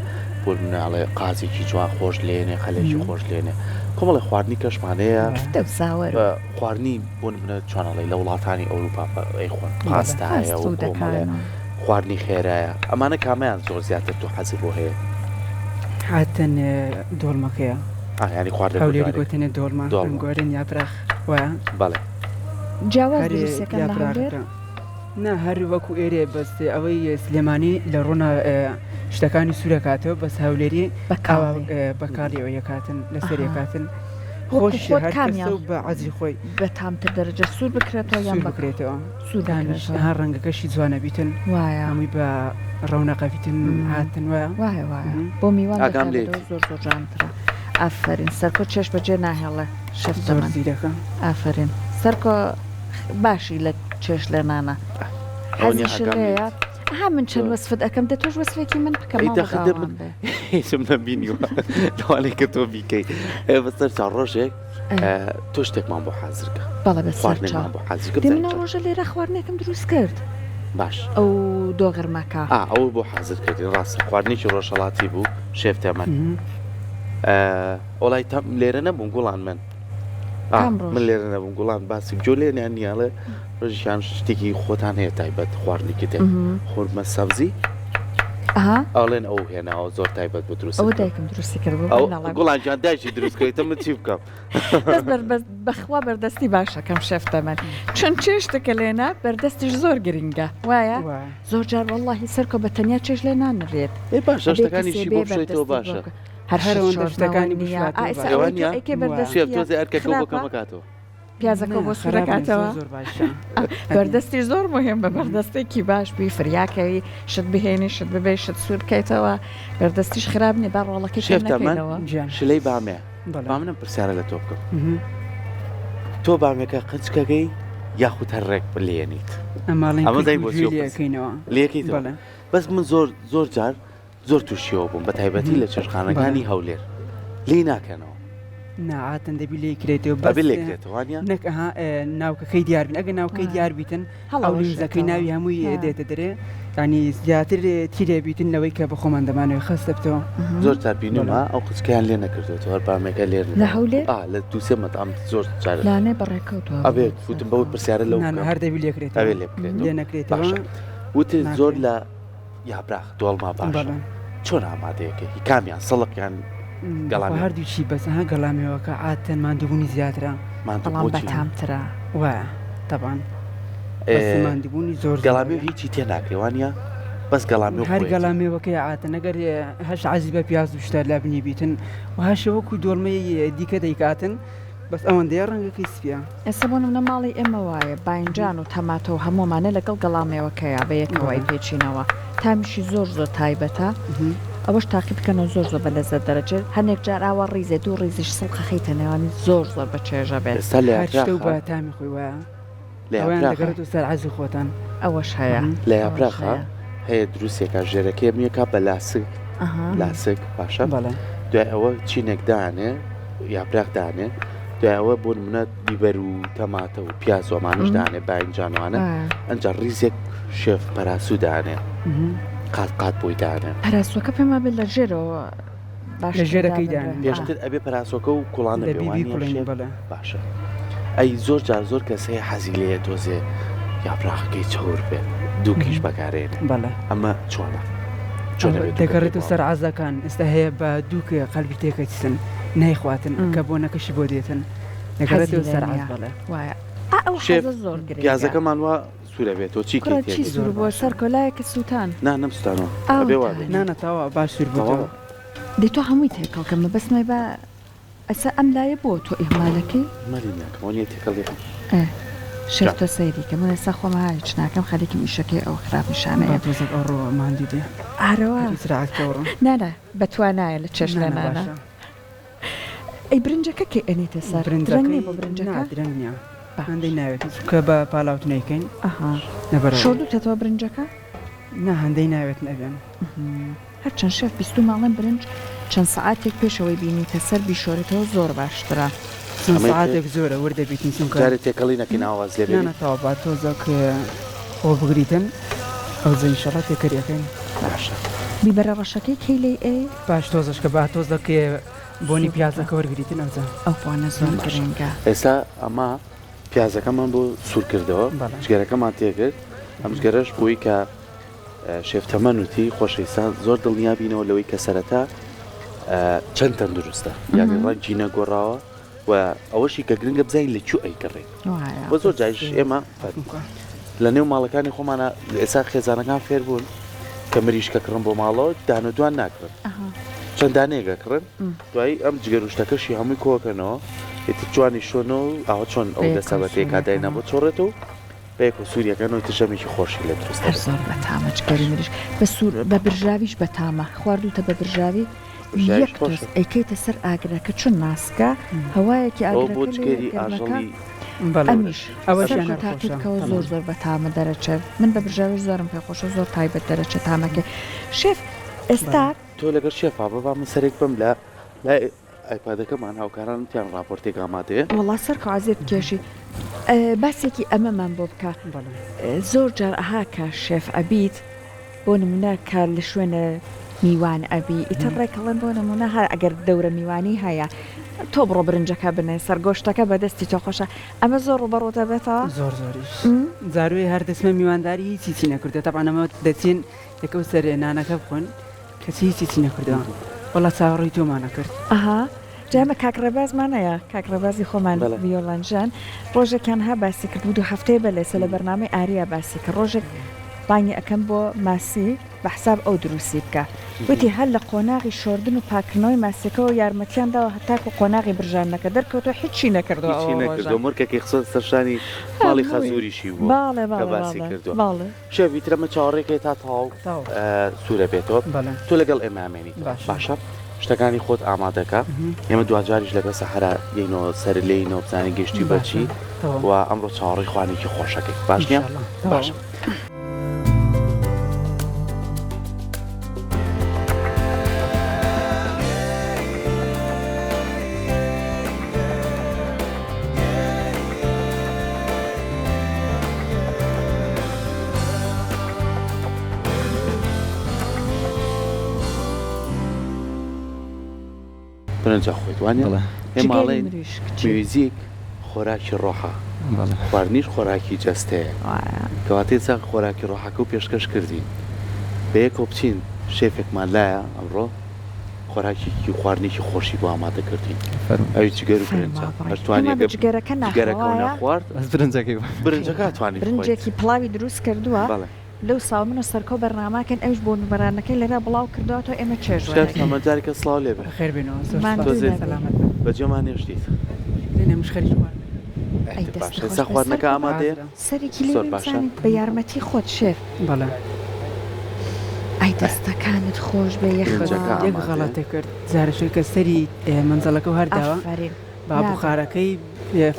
بۆ نمونە ئەڵێ قازێکی جوان خۆش لێنێ قەلێکی خۆش لێنێ کۆمەڵێ خواردنی کەشمان هەیە کفتە و ساوەر و. خواردنی بۆ نمونە چۆن ئەڵێ لە وڵاتانی ئەوروپا ئەیخۆن پاستایە فاست و کۆمەڵێ فوودەکان و. خواردنی خێرایە ئەمانە کامەیان زۆر زیاتر تۆ حەزی بۆ هەیە؟ عادەتەن دۆڵمەکەیە. ئا یانی خواردنە هەولێری کوردەوارێک گۆتەنێ دۆڵمە دۆڵمە. ئەنگۆرن یاپراخ وایە؟ بەڵێ. جیاواز هەر دروستەکەن لە هەولێر؟ یاپراخەکە. نا هەر وەکو ئێرەیە بەس ئەوەی سلێمانی لە ڕۆنا شتەکانی سوورەکاتەوە بەس هەولێری بە ئاوا کاڵی بە کاڵی ئەوە یەکاتن لەسەر ئەها یەکاتن وەکو خۆش خۆت هەر کەسە کامیان و بە عەزی خۆی بەتامتر دەرەجە سوور بکرێتەوە یان سوور بە کاڵ بکرێتەوە سوور تامیش بکرێتەوە ها ڕەنگەکەشی جوانە بیتن وایە هەمووی بە ڕەونەقە بیتن هاتن وایە وایە وایە بۆ میوان ئاگام دەکا لێتی. بەدەوە زۆر زۆر جوانترە ئافەرین سەرکۆ چێش بەجێ ناهێڵێ شەف زۆر تەمەن زیرەکە. ئافەرین سەرکۆ باشی لە چێش لێنانە ئەوە نیە حەزیشت ئاگام لێیە لێت. ئەها من چەند زۆر. وەسفت ئەکەم دە تۆش وەسفێکی من بکە ئەی ماڵت دەخە دە ئاوان من بێ. هیچم نەبینیوە لەوانەیە کە تۆ بیکەی ئێ بەسەر چاو ڕۆژێک ئێ. تۆ شتێکمان بۆ حازر کە بەڵێ بەسەر چاو. خواردنێکمان بۆ حازر کە دەی من بزانین ئەو چۆن. ڕۆژە لێرە خواردنێکم دروست کرد. باش. ئەو دۆغرمەکە. ئا ئەوە بۆ حازر کردین ڕاستە خواردنێکی ڕۆژهەڵاتی بوو شێف تەمەن. ئە وەڵای تەم لێرە نەبووم گوڵان من. ئا کام ڕۆژ؟ من لێرە نەبووم گوڵان باسی گۆ لێنیان نییە ئەڵێ ڕۆژێکیان شتێکی خۆتان هەیە تایبەت خواردنێکی تر خورمە سەبزی ئەها ئەڵێن ئەو هێناوە زۆر تایبەت بۆ دروست ئەوە کردووە. دایکم دروستی کردبوو ئەو من ناڵێم. گوڵان گیان دایکی دروست کردی من چی بکەم؟ بەس بەر بەس بەخوا بەردەستی باشەکەم شێف تەمەن چون چێشتەکە لێنا بەردەستیش زۆر گرنگە وایە وایە. زۆر جار وەڵڵاهی سەرکۆ بە تەنیا چێژ لێ نانرێت ئێ باشە ئەبێ شتەکانی کەسێ شی بێ بۆ بشۆیتەوە بەردەستت بۆ باشە. بکا هەر هەر شت ئەوەندە شۆردنەوە شتەکانی نییە بشواتەوە ئا ئێستا باشە. ئەوەی تۆ وانییە؟ ئەیکەی وایە. شێف بەردەستییە تۆزێ ئەرکەکەو بۆ خراپە؟ کەمەکاتەوە. پیازەکەو نا بۆ خراپ نیە زۆر سوورەکاتەوە زۆر باشە. بەردەستیش زۆر مهمە بەردەستێکی باش بی فریاکەوی شت بهێنی شت ببەی شت سوور بکەیتەوە بەردەستیش خراپ نیە با ڕۆڵەکەی شێف کەم تەمەن نەکەینەوە. گیان. شلەی بامێ بەڵێ. با من ئەم پرسیارە لە تۆ بکەم تۆ بامێکە قنچکەکەی یاخود هەر ڕێک لێنیت ئەماڵێن ئەمە کرد زای و بۆچی گوێ ئەو لێ پرس ئەکەینەوە. لێکەیتەوە بەڵێ. بەس من زۆر زۆر جار زۆر تووشیەوە بووم بە تایبەتی لە بەڵێ. چێشتخانەکانی هەولێر لێی ناکەنەوە. نا عادەتەن دەبی لێی کرێتەوە ئەبێ بەس لێ کرێتەوە وانیە؟ نەک ئەها ناوکەکەی دیار بین ئەگەر ناوکەی دیار بیتن ئەو لینزەکەی هەڵەوەشێتەوە ناوی هەمووی دێتە دەرێ یانی زیاتر تیرێ بیتن لەوەی کە بە خۆمان دەمانەوێ خەستە بتەوە. زۆر جار بەڵێ. بینیومە ئەو قچکەیان لێ نەکردووەتەوە هەر بامێکە لێ لە نراوە هەولێر؟ ئا لە دوو سێ مەتعەم زۆر جار لانێ بەڕێکەوتووە ئەبێ وتم بەوەی پرسیارە لەو نا نا بکەم هەر دەبی لێ کرێتەوە ئەبێ لێ بکرێتەوە لێ نەکرێتەوە باشە وتت زۆر ناکرێ. لە یاپراخ دۆڵما باشە بەڵێ. چۆن ئامادەیەکەی هی کامیان سەڵق یان بەخوا گەڵامێوە؟ هەردووکی بەس ها گەڵامێوەکە عادەتەن ماندووبوونی زیاترە. ماندوو بەڵام بۆچی؟ بەتامترە. وایە تەبعەن ئێ بەس ماندووبوونی زۆر زۆر گەڵامێو هەیە. هیچی تێ ناکرێ وانیە؟ بەس گەڵامێو هەر خۆیەتی. گەڵامێوەکەیە عادەتەن ئەگەر هەش عەزی بە پیاز و شتە لەبنی بیتن و هەشە وەکوو دۆڵمەی دیکە دەیکاتن بەس ئەوەندەیە ڕەنگەکەی سپیە. ئێستا بۆ نمونە ماڵی ئێمە وایە باینجان و تەماتە و هەموو ئەمانە لەگەڵ گەڵامێوەکەیا بە یەکەوە ئەیپێچینەوە تامیشی زۆر زۆر تایبەتە ئەوەش تاقی بکەنەوە زۆر زۆر بە لەزەت دەرەچێت هەنێک جار ئاوا ڕیزێ دوو ڕیزیش سڵق ئەخەیتە نێوانی زۆر زۆر بە چێژە بێت. ئێستا لە هەر شتە و یاپراخە بە تامی خۆی وایە لە ئەوەیان یاپراخە. دەگەڕێتەوە سەر عەزی خۆتان. ئەوەش هەیە لە ئەوەش یاپراخە هەیە. هەیە دروستێکە ژێرەکەی ئەمێکا بە لاسک ئەها. لاسک باشە بەڵێ. دوای ئەوە چینێک دانێ یاپراخ دانێ دوای ئەوە بۆ نمونە بیبەر و تەماتە و پیاز و ئەمانەش دانێ باینجان وانە ئەنجا ڕیزێک شێف پەراسو دانێ قات قات بۆی دانێ. پەراسوەکە پێم وابێت لە ژێرەوە لە باشتر ژێرەکەی دابنرێ. دانێ. پێشتر ئەبێ پەراسۆکە و کوڵانە بێ دەبی وانیە بیکوڵێنی شێف؟ بەڵێ. باشە ئەی زۆر جار زۆر کەس هەیە حەزی لێیە تۆزێ یاپراخەکەی چەور بێت دووکیش بەکارێنێ بەڵێ. ئەمە چۆنە؟ چۆن ئەوە ئەبێ دووکەکەی دەگەڕێتەوە بۆ سەر عەزەکان ئێستا هەیە بە دووک قەلبی تێکەچن نایخواتن کە بۆنەکەشی بۆ دێتن حەزی دەگەڕێتەوە لێ سەر عەز نییە بەڵێ. وایە ئا ئەو شێف حەزە زۆر گرنگە. پیازەکەمان وا سوورە بێتەوە چی کوڕە کەی چی تێکەی؟ سوور زۆر بووە باشە. سەر کۆلایەکە سووتان. نا نەمسوتانەوە ئاو ئەبێ وا بێت. تانە. نا نا تەواو باش سوور بۆتەوە. تەواوە. دەی تۆ هەمووی تێکەڵ کە مەبەستم ئەی با ئەسە ئەم لایە بۆ تۆ ئیهمالەکەی؟ ئیهمالی ناکەم ئەوە نیە تێکەڵی ئەم. ئێ شێف جا. تۆ سەیری کە من ئێستا خۆم ها هیچ ناکەم خەریکم ئیشەکەی ئەو خراپ با نیشانەیەم. تۆزێک ئەوڕۆ ماندوو بێ. ئارەوە. هەر ئیسراحەت کە ئەوڕۆ. نا نا بەتوانایە لە چێشت نا نا لێنانا. باشە. ئەی برنجەکە کەی ئەنێیتە سەر؟ درەنگ برنجەکەی نیە بۆ نا برنجەکە؟ درەنگ نیە باش. هەندەی ناوێتن چونکە بە پالاوت نەیکەین ئەها. لەبەرئەوەی. شۆردوتەتەوە برنجەکە؟ نا هەندەی ناوێتن ئەبێن. هەرچەند شێف بیستومە ئەڵێن برنج چەند سەعاتێک پێش ئەوەی بینیتە سەر بیشۆریتەوە زۆر باشترە. چەند ئەمەی تر سەعاتێک زۆرە ورد دەبیتن چونکە. جارێ تێکەڵی نەکەین ئاوا واز لێ نا بێنین. نا تەواو با تۆزەک خۆ بگریتن ئەوجە ئینشەڵا تێکەری ئەکەین. باشە. بیبەرە ڕەشەکەی کەی لێی ئەی؟ باش تۆزەش کە با تۆزەک بۆنی پیازەکە وەرگریتن ئەوجا. ئەو بۆنە زۆر گرنگە. ئێستا ئەمە پیازەکەمان بۆ سوور کردەوە جگەرەکەمان تێکرد ئەم جگەرەش بۆی کە شێف تەمەن وتی خۆشەویستان زۆر دڵنیا بینەوە لەوەی کە سەرەتا چەند تەندروستە یعنی ڕەنگی نەگۆڕاوە و ئەوەشی کە گرنگە بزانین لە کوێ ئەیکڕین وە زۆر جاریش ئێمە لە نێو ماڵەکانی خۆمانە ئێستا خێزانەکان فێر بوون کە مریشکە کڕن بۆ ماڵەوە دانە دوان ناکڕن چەند دانەیەک ئەکڕن دوایی ئەم جگەر و شتەکەشی هەمووی کۆکەنەوە ئیتر جوانی شۆنەوە ئاوە چۆن ئەو دەسەبەتەیە کاداینا بۆ چۆڕێتەوە بەیەکەوە سووریەکەن و ئیتر ژەمێکی خۆشی لێ دروست هەر دەبێت. زۆر بەتامە جگەری مریشک بە سوور بە برژاویش بەتامە خواردووتە بە برژاوی برژاویش یەک تۆز خۆشە. ئەیکەیتە سەر ئاگرەکە چون ناسکە هەوایەکی ئەوە بۆ ئاگرەکە لێیە جگەری گەرمەکە ئاژەڵی بەڵێ ئەمیش ئەوەشیان سەرکۆ هەر تاقی خۆشە بکەوە زۆر تەمام. زۆر بەتامە دەرەچێت من بە برژاویش زۆرم پێ خۆشە زۆر تایبەت دەرەچێت تامەکەی شێف ئێستا بەڵێ. تۆ لەگەڵ شێفا بە با من سەرێک بم لە لای ئایپادەکەمان هاوکارانم تیان ڕاپۆرتێک ئامادەیە. وەڵا سەرکەو عەزێت بکێشی باسێکی ئەمەمان بۆ بکە زۆر جار ئەها کە شێف ئەبیت بۆ نمونە کە لە شوێنە میوان ئەبی ئیتر ڕێک ئەڵێن بۆ نمونە هەر ئەگەر دەورە میوانی هەیە تۆ بڕۆ برنجەکە بنێ سەر گۆشتەکە بەدەستی تۆ خۆشە ئەمە زۆر ڕوبەڕوو دەبێتەوە؟ زۆر زۆریش جاروێ هەر دەچمە میوانداری هیچی چی نەکردوە تەبعەن ئەمە دەچین یەکەو سەرێ نانەکە بخۆن کەچی هیچی چی نەکردوە وەڵا چاوەڕێی تۆمان ئەکرد. ئەها جا ئەمە کاک ڕێبازمان هەیە کاک ڕێبازی خۆمان بەڵێ. ڤیۆلەنژەن ڕۆژێکیان ها باسی کرد بوو دوو هەفتەیە بەر لە ئێستا لە بەرنامەی ئاریا باسی کرد ڕۆژێک بانگی ئەکەم بۆ ماسی بە حساب ئەو دروستی بکا وتی هەر لە قۆناغی شۆردن و پاکردنەوەی ماسیەکەوە یارمەتیان داوە هەتاکو قۆناغی برژاندنەکە دەرکەوتوە هیچی نەکردوە هیچی ئەوە ڕۆژە نەکردوە مۆرکەکەی خستۆتە سەر شانی ماڵی هەمووی خەزوریشی بووە باڵێ کە باڵێ باسی باڵێ کردوە. باڵێ. شێف ئیتر ئەمە چاوەڕێکەی تا تەواو سوورە بێتەوە تۆ لەگەڵ ئێمە ئەمێنیتەوە باشە شتەکانی خۆت ئامادەکە ئێمە دواجاریش لەگەڵ سەحرا یینەوە سەر لێینەوە بزانین گەشتی بەچی و ئەمڕۆ چاوەڕێی خوانێکی خۆشەکەی باش نییە باشە. برنجە خۆیت وانە بەڵێ. ئێمە جگەری ئەڵێین مریشک چی؟ میوزیک خۆراکی ڕۆحە بەڵێ. خواردنیش خۆراکی جەستەیە وایە. کەواتە ئێستا خۆراکی ڕۆحەکە و پێشکەش کردین بەیەکەوە بچین شێفێکمان لایە ئەمڕۆ خۆراکێکی و خواردنێکی خۆشی بۆ ئامادە کردین فەرموو. ئەویش جگەر و فەرموو برنجە بڕۆین. هەر توانی هێما بە ئەگەر جگەرەکە جگەرەکەو ناخوایە؟ نەخوارد بەس برنجەکەی بخۆ. برنجەکە ئەتوانی بخۆیت. برنجێکی پڵاوی دروست کردووە بەڵێ. لەو ساوە من و سەرکۆ بەرنامەکەن ئەویش بۆن و بەرانەکەی لێرە بڵاو کردوەتەوە ئێمە چێژ شێف وەرەگرین. تەمەن جارێکە سڵاو لێ بێ. بەخێر بێنەوە زۆر سوپاس ماندوو تۆزێ نەبی. سەلامەت بن. بەجێمان هێشتیت. لێنێ منیش خەریکی خواردنەکەم. ئەی ئیتر دەستت باشە خۆش ئێستا بێ خواردنەکە سەرکۆ ئامادەیە؟ حازرە. سەرێکی لێ زۆر بێ باشە. بزانین بە یارمەتی خۆت شێف. بەڵێ. ئەی دەستەکانت خۆش بێ یەخوا. برنجەکە یەک ئامادەیە. غەڵەتێ کرد جارەشێ کە سەری مەنجەڵەکەو هەرداوە ئافەرین با نابێ. بوخارەکەی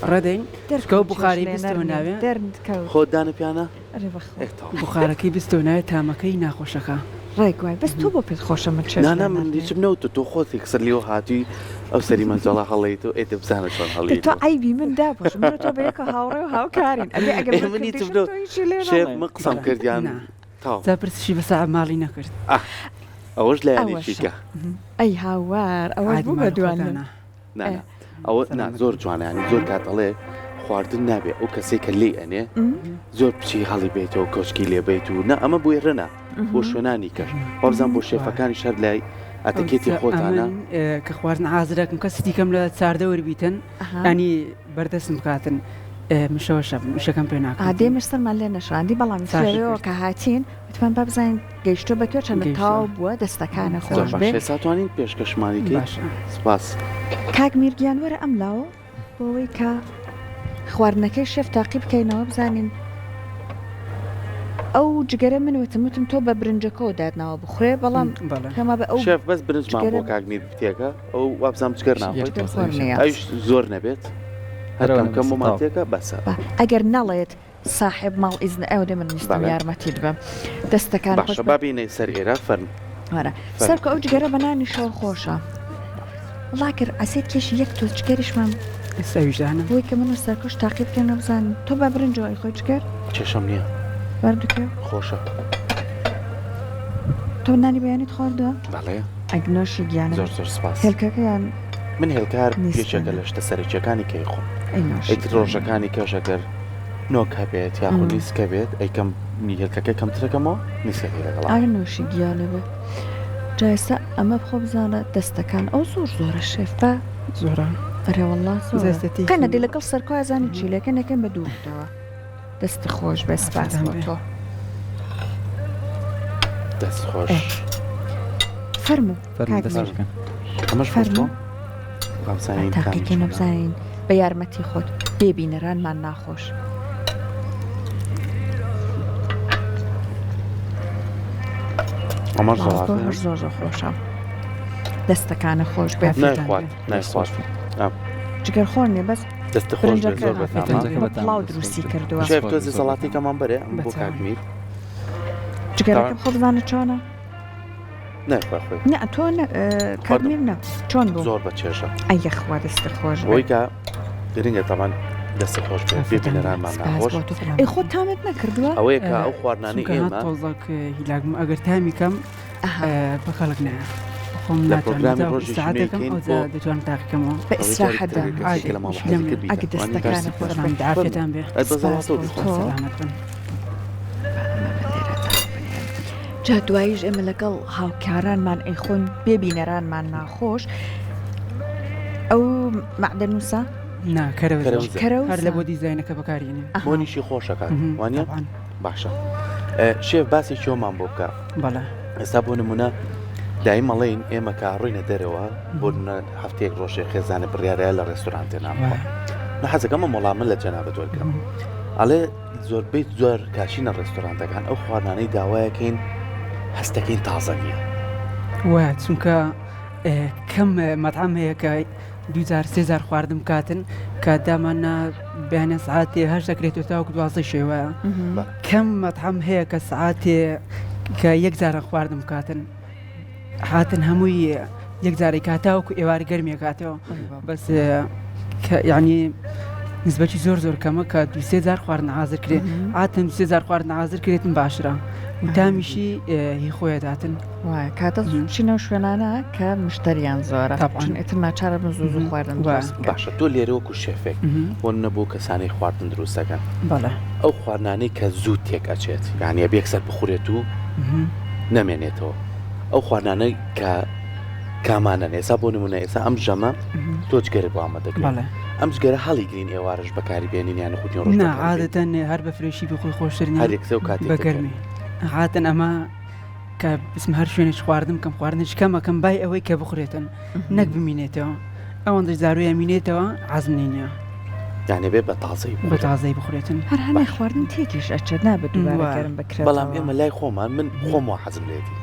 فڕێ دەین چونکە ئەو دەرکەوت چێژ بوخارەی لێ بستەوە نەرمین ناوێ. دەرکەوت. خۆت دانە پیانە؟ ئەرێ بەخوا. ئێ تەواو. بوخارەکەی بستەوە ناوێ تامەکەی ناخۆشەکە. ڕێک وای بەس تۆ بۆ پێت خۆشە من چێژ نا لێ نا من نەرمین. هیچم نەوتوە تۆ خۆت یەکسەر لێوە هاتووی ئەو سەری مەنجەڵە هەڵێیت و ئێ دە بزانە چۆن دە تۆ هەڵێیتەوە. عەیبی من داپۆشە من و تۆ بەیەکەوە هاوڕێ و هاوکارین ئەبێ ئەگەر ئێ من من هیچم کردیشم نەوت تۆ هیچی لێ شێف نەڵێ. من قسەم بەڵێ کرد یان نا تەواو. جا پرسیشی بە ساحەب ماڵی نەکرد. ئاه ئەوەش لایەنێکی ئەوەشە کە. ئەی هاوار ئەوەش عادی بوو بە ماڵی دوان خۆتانە. نا ئێ. نا ئەوە نا سەلامەت زۆر بن. جوانە یانی زۆر کات ئەڵێ خواردن نابێ ئەو کەسەی کە لێی ئەنێ زۆر بچی هەڵی بێتەوە کۆچکی لێ بێت و نا ئەمە بۆ ئێرە نا بۆ شوێنانی کەش وابزانم بۆ شێفەکانیش هەر لای ئەتەکێتی خۆتانە. ئەمن کە خواردن حازرەکەم کەسی دیکەم لە چاردەور بیتن ینی بەردەستم بکاتن مشەوە شەف مشەکەم پێ ناکات. ئا دێمەش سەرمان لێ نەشاندی بەڵام لەوێوە کە هاتین وتمان با بزانین گەیشتووە بە کوێ چەندە تەواو بووە دەستەکانە خۆش بێ. زۆر باشە ئێستا توانین پێشکەشمانی کەی سوپاس. کاک میر گیان وەرە ئەم لاوە بۆ ئەوەی کە خواردنەکەی شێف تاقی بکەینەوە بزانین ئەو جگەرە من وتم وتم تۆ بە برنجەکەەوە دادناوە بخورێ بەڵام پێما بە ئەو شێف بەس برنجمان بۆ کاک میر بتێکە ئەو وابزانام جگەر ناخۆیت ئەویش زۆر نەبێت هەر کەم کەم بۆمان تێکە بەسە ئەگەر نەڵێت ساحێب ماڵ ئیزن ئەو دێ من ویستم یارمەتیت بەم دەستەکان باشە با بینە سەر ئێرە فەرموو. وەرە سەرکۆ ئەو جگەرە بە نانیشەوە خۆشە. وەڵا گەر عەزێت کێشی یەک تۆز جگەریشمان ئێستا ویژدانم. بۆی کە من و سەرکۆش تاقی بکەینەوە بزانین تۆ بە برنجەوە ئەیخۆی جگەر؟ کێشەم نییە. بەردوکێ؟ خۆشە. تۆ نانی بەیانیت خواردووە؟ بەڵێ. ئەک نۆشی گیانە. زۆر زۆر سپاس. هێلکەکەیان من هێلکە هەر یەکێکە لە شتە سەرەکیەکانی کە ئەیخۆم. ئەی نۆشی ئیتر ڕۆژەکانی کەش ئەگەر نۆک هەبێت یاخود نیسکە بێت ئەیکەم هێلکەکە کەمترەکەمەوە نیسکەکەی لەگەڵا. ئاگر نۆشی گیانە بێ. جا ئێستا ئەمە بخۆ بزانە دەستەکان ئەو زۆر زۆرە شێف بە زۆرە ئەرێ وەڵا زۆرە قەنە دەی لەگەڵ سەرکۆ زانی چی لەکەن ئەکەن بە دووتەوە. دەست خۆش بێ سپاس بۆ تۆ. دەست خۆش. فەرموو ئەمەش فەرموو تاقیکەینەوە بزانین بە یارمەتی خۆت بێ بینەرانمان ناخۆش. ئەمەش زۆر زۆر خۆشە دەستەکانە خۆش بێت نایخوات جگەر خۆر نیە بەس دەست خۆش بێت زۆر بەتامە پڵاو دروستی کردووە شێف تۆزی سەڵاتی کەمان بەرێ ئەم بۆ کاک میر جگەرەکە خۆ بزانە چۆنە نایخوا خۆی نە تۆ کاک میر نە چۆن بوو زۆر بە چێژە ئەی یەخوا دەستت خۆش بۆی کە گرنگە تەمان دەست خۆش بێت بێ بینەرانمان ناخۆش ئەی خۆ تامت نەکردووە ئەوەیە کە ئەو خواردنانەی ئێمە تۆزەک هیلاکم ئەگەر تامی کەم بە کەڵک نایە خۆم لە پرۆگرامی ڕۆژی ساعتێکم ئەوجا دەتوانم تاقیکەمەوە بە ئیسراحەت ئەگە دەستەکانت خۆش بێت عافیەتان بێ سەلامەت بن. جا دواییش ئێمە لەگەڵ هاوکارانمان ئەیخۆین بێ بینەرانمان ناخۆش ئەو مەعدەنووسە نا کەرەوز کەرەوز هەر لە بۆ دیزاینەکە بەکارینێ بۆنیشی خۆشەکات وانە باشە شێف باسێکی ئەومان بۆ بکە بەڵێ ئێستا بۆ نمونە دایم ئەڵێین ئێمە کە ڕۆینە دەرەوە بۆ نمونە هەفتەیەک ڕۆژێ خێزانە بڕیارە لە ڕێستۆرانتێ نان بخۆن من حەزەکەم ئەم وەڵامە لە جەنابت وەرگرم ئەڵێ زۆربەی زۆر کاچینە ڕێستۆرانتەکان ئەو خواردنانەی داوایەکەین هەستەکەین تازە نییە وایە چونکە کەم مەتعەم هەیە کە دووجار سێ جار خواردن بکاتن کە داماننا بەیانە سعاتێ هەش دەکرێتەوە تاوەکو دوازدە شەوە کەم مەتعەم هەیە کە سعاتێ کە یەک جارە خواردن بکاتن هاتن هەمووی یەک جارێک کاتاوەکو ئێوار گەرمیە کاتەوە بەس کە یعنی نسبەتی زۆر زۆر کەمە کە دوسێ جار خواردن حاضر کرێ هاتن دوسێ جار خواردن حاضر کرێتن باشرە و تامیشی هی خۆیە داتن وایە کاتە زوو بچینە ئەو شوێنانە کە مشتەریان زۆرە تەبعەن. چون ئیتر ناچارە بن زوو زوو خواردن دروست بکەن. باشە تۆ لێرە وەکو شێفێک بۆ نمونە بۆ کەسانەی خواردن دروست دەکەن بەڵێ. ئەو خواردنانەی کە زوو تێک ئەچێت یانی ئەبێ یەکسەر بخورێت و نەمێنێتەوە ئەو خواردنانەی کە کامانەن ئێستا بۆ نمونە ئێستا ئەم ژەمە تۆ جگەرە بۆ ئامادە دەکرێت بەڵێ. ئەم جگەرە هەڵیگرین ئێوارەش بەکاری بێنین یان خودی ڕۆژ نا بەکاری بێنین؟ عادەتەن هەر بە فرێشی بخۆی خۆشتر نیە هەر یەکسەر و کاتێک بە دەکەن. گەرمی عادەتەن ئەمە کە بچم هەر شوێنێک خواردن بکەم خواردنێکی کەم ئەکەم بای ئەوەی کە بخورێتن نەک بمینێتەوە ئەوەندەش زاروی ئەمینێتەوە عەزم نینە یانێ بێ بە تازەی بە بخورێت. تازەی بخورێتن هەر هەنێ باش. خواردن تێکیش ئەچێت نابێت دووبارە وایە. گەرم بکرێتەوە. بەڵام ئێمە لای خۆمان من خۆم وا حەزم لێتی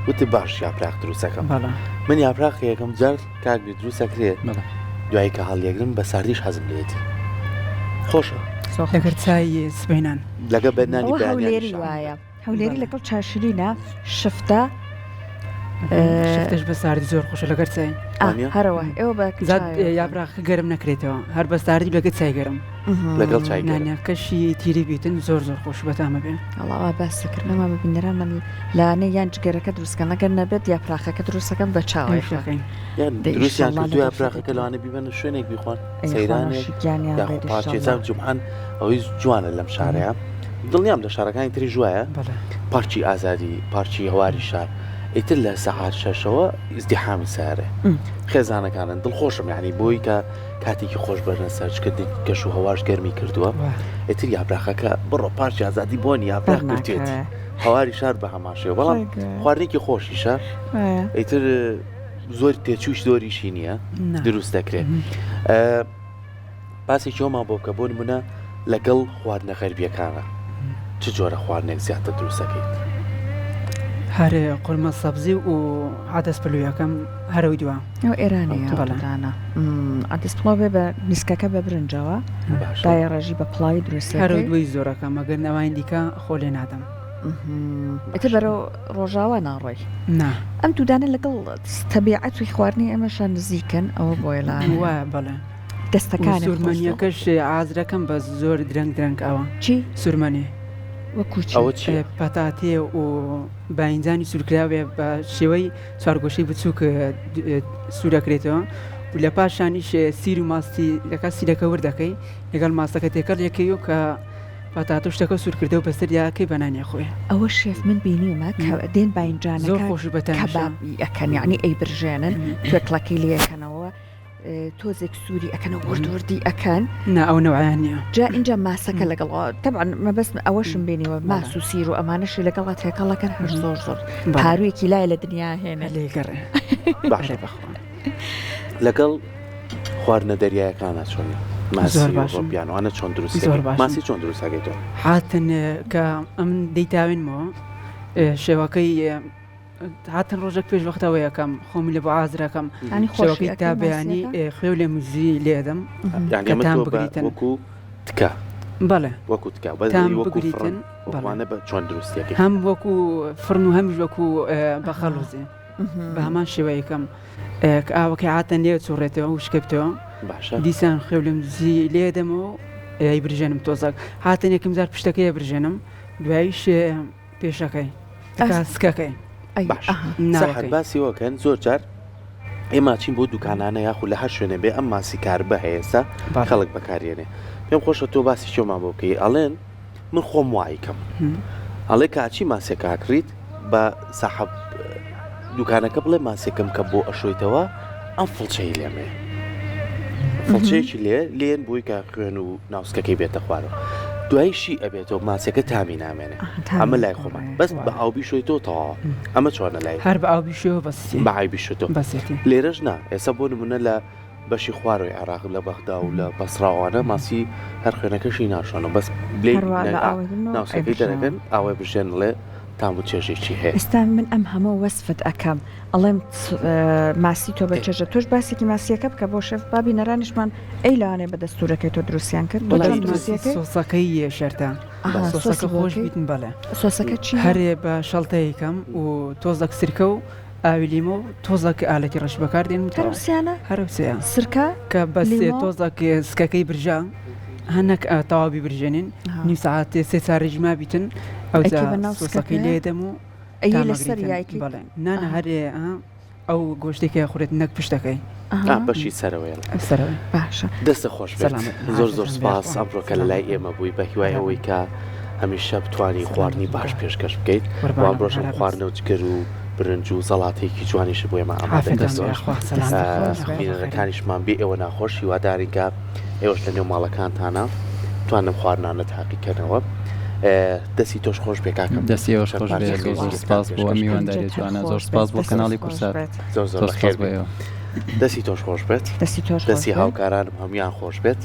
وتت باش یاپراخ دروست ئەکەم بەڵێ. من یاپراخ یەکەم جار کاک بیر دروست ئەکرێ بەڵێ. دوایی کە هەڵیەگرم بە ساردیش حەزم لێتی خۆشە. زۆر خۆشە. لەگەر چای سبەینان. لەگە بە نانی ئەوە بەیانیانیشا. هەولێری وایە. هەولێری لەگەڵ چاشرینە شفتە شفتەش بە ساردی زۆر خۆشە لەگەر چای هەرەوە ئێوە بە یاپراخ گەرم نەکرێتەوە هەر بە ساردی لەگە چای گەرم لەگەڵ چای نانەکەشی تیری بیتن زۆر زۆر خۆش بەتامە بێ ئەڵاوا باسەکردنەوە بە بینەران من لانێ یان جگەرەکە دروستکەن ئەگەر نەبێت یاپراخەکە دروستەکەم بە چاوەکەین دروستیان کردو یاپراخەکە لەوانە بیبەنە شوێنێک بیخۆن سەیرانێک یاخۆ پارچێزان جومعان ئەوەی جوانە لەم شارەیە دڵنیام لە شارەکانی تریش وایە پارکی ئازادی پارکی هەواری شار ئیتر لە سەعات شەشەوە ئیزدیحامی سارێ خێزانەکانن دڵخۆشم یعنی بۆی کە کاتێکی خۆش بەرنە سەرچکردن کەش و هەواش گەرمی کردووە ئیتر یاپراخەکە بڕۆ پارکی ئازادی بۆنی یاپراخ گرتێتی هەواری شار بە هەمان شێوە بەڵام خواردنێکی خۆشیشە ئیتر زۆر تێچووش زۆریشی نییە دروست دەکرێت باسێکی ئەومان بۆ بکە بۆ نمونە لەگەڵ خواردنە غەربیەکانە چ جۆرە خواردنێک زیاتر دروستەکەیت؟ هەر قورمە سەبزی و عدس پلویەکەم هەرەوەی دوا ئەو ئێرانیە بەڵێ. دانا عدس پڵاو بێ بە نیسکەکە بە برنجەوە باشە دایە ڕێژی بە پڵاوی هەرەوەی دروستەکەی دوای زۆرەکەم ئەگەر نەوانی دیکە خۆ لێ نادەم ئیتر بەرەو ڕۆژاوا ناڕۆی نا ئەم دوودانە لەگەڵ تەبیعەت و خواردنی ئێمەشا نزیکن ئەوە بۆیە لایە وایە بەڵێ دەستەکانی سوورمەنیەکەش عازرەکەم بەس زۆر درەنگ درەنگ ئەوە چی سوورمەنی. وەکو چی؟ ئەوە چیە؟ پەتاتێ و باینجانی سوورکراوێ بە شێوەی چوارگۆشەی بچووک سوورەکرێتەوە و لە پاشانیش سیر و ماستی دەکات سیرەکە ورد دەکەی لەگەڵ ماستەکە تێکەڵ یەکەی و کە پەتاتە و شتەکە سوور کردەوە بەسەر یاکەی بە نانی خۆی. ئەوە شێف من بینیومە کە دێن زۆر باینجانەکە خۆش و بەتامیشە. کەبابی ئەکەن یەعنی ئەیبرژێنن توێکڵەکەی لێ ئەکەنەوە تۆزێک سووری ئەکەن و ورد وردی ئەکەن. نا ئەو نەوعەیان نییە. جا ئینجا ماسەکە لەگەڵ تەبعەن مەبەستم ئەوەشم بینیوە ماس و سیر و ئەمانەشی لەگەڵا تێکەڵ ئەکەن هەر زۆر زۆر پاروویەکی لایە لە دنیا هێنێ. لێ گەڕێ. باشە ئەرێ بەخوا. لەگەڵ خواردنە دەریایەکانا چۆنی؟ ماسی زۆر و باشم. ڕۆبیان وانە چۆن دروستی زۆر ئەکەی؟ باشم. ماسی چۆن دروست ئەکەی تۆ؟ هاتن کە ئەمن دەیتاوێنمەوە شێوەکەی هاتن ڕۆژێک پێش وەختەوە یەکەم خۆمی لە بۆ ئازرەکەم ینی خۆشی شێوەکەی تا ئەکەی بەیانی ماسیەکە؟ خوێ و لێموزی لێدەم یعنی کە ئەمە تام تۆ بە بگریتن وەکو تکا بەڵێ وەکو تکا بەس تام وەکو بگریتن فڕن بەڵێ وەکوانە بە چۆن دروستیەکەی؟ هەم وەکو فڕن و هەمیش وەکو بە خەڵوزێ بە هەمان شێوە یەکەم کە ئاوەکەی عاتەن لێ چوڕێتەوە وشکە بتەوە باشە دیسان خوێ و لێموزی لێدەمەوە ئەی برژێنم تۆزەک هاتن یەکەم جار پشتەکەی برژێنم دواییش پێشەکەی ئەس سکەکەی ئەی باش ئەها سەحەر ناوەکەی باسی وەکەن زۆر جار ئێمە چین بۆ دوکانانە یاخود لە هەر شوێنێ بێ ئەم ماسی کاربە هەیە ئێستا بەڵێ خەڵک بەکارێنێ پێم خۆشە تۆ باسی چۆمان بۆ بکەی ئەڵێن من خۆم وایکەم ئەڵێ کاچی ماسێک ئاکڕیت بە ساحەب دوکانەکە بڵێ ماسێکم کە بۆ ئەشۆیتەوە ئەم فڵچەی لێمێ فڵچەیەکی لێ لێن بۆی کە خوێن و ناوسکەکەی بێتە خوارەوە دوایشی ئەبێتەوە ماسەکە تامی نامێنێ ئەمە لای خۆمان بەس بە ئاو بیشۆیتەوە تەواوە ئەمە چۆنە لای هەر بە ئاو بیشۆ بەسیتی بە ئاوی بیشۆتەوە بەسێتی لێرەش نا ئێستا بۆ نمونە لە بەشی خوارەوەی عێراق لە بەغدا و لە بەسڕاوانە ماسی هەر خوێنەکەشی ناشۆنە بەس بلێ هەروا لە ئاوەی بنەوە ناوسەکەی ئەیبرژێنەوە. دەرەکەن ئاوای بژێن ڵێ تام و چێژێکی هەیە. ئێستا من ئەم هەموو وەسفت ئەکەم ئەڵێم ماسی تۆ بە چێژە تۆش باسێکی ماسیەکە بکە بۆ شێف با بینەرانیشمان ئەی لەوانەیە بە دەستورەکەی تۆ دروستیان کرد تۆ وەڵای چۆن ماسی دروستیەکەی؟ سۆسەکەی شەرتە ئەها سۆسی سۆسەکە بۆ خۆش ئەکەی؟ بیتن بەڵێ سۆسەکە چییە؟ هەرێ بە شەڵتەیەکەم و تۆزەک سرکە و ئاوی لیمۆ و تۆزەک ئالەتی ڕەش بەکار دێنم هەر ئەو تەواو سیانە؟ هەر ئەو سێیە سرکە، کە بەس لیمۆ؟ تۆزەک سکەکەی برژا هەنەک تەواو بیبرژێنین ئەها. نیو سەعات سێ چارێکی مابیتن ئەوجا ئەیکەی بە ناو سۆسەکەی سکەکەیا؟ لێدەم و ئەیەی لەسەر تامەگریتن یا ئەیکەی؟ بەڵێ نا نا ئەها. هەرێ ئەها ئەو گۆشتەی کە ئەخورێت نەک پشتەکەی. ئا ئەها. بەشی سەرەوەیە. سەرەوەی. باشە. دەستت خۆش بێت سەلامەت بن زۆر زۆر عافیەتان بێ سپاس یاخوا ئەمڕۆ کە لە لای سەلامەت بن ئێمە بووی بە هیوای هەرابن ئەوەی کە هەمیشە بتوانی خواردنی سەلامەت بن باش بە پێشکەش بکەیت و قوربانم ئەمڕۆشم هەرابن خواردنە و جگەر و برنج و زەڵاتەیەکی جوانیشت بۆ ئێمە ئامادە عافیەتان بێ کردووە یاخوا سەلامەت دەستت بن خۆش یاخوا بێت. بەخێربێن. بینەرەکانیشمان بێ ئێوە ناخۆش هیوادارین کە ئێوەش لە نێو ماڵەکانتانا بتوانن ئەم خواردنانە تاقیکەنەوە دەستی تۆش خۆش بێ کاکەم دەستی ئێوەش چەند خۆش بێ پارچە زۆر زۆر خێزیەکتان سپاس بۆ ئەم پێشکەش کرد. میوانداریە پەنجەت هەر جوانە زۆر خۆش سپاس بێت بۆ دەستت کەناڵی خۆش کورسات بێت. زۆر زۆر زۆر سپاس بەخێر بۆ بێی ئێوە. دەستی تۆش خۆش بێت دەستی تۆش خۆش دەستی بێت. هاوکارانم هەموویان خۆش بێت.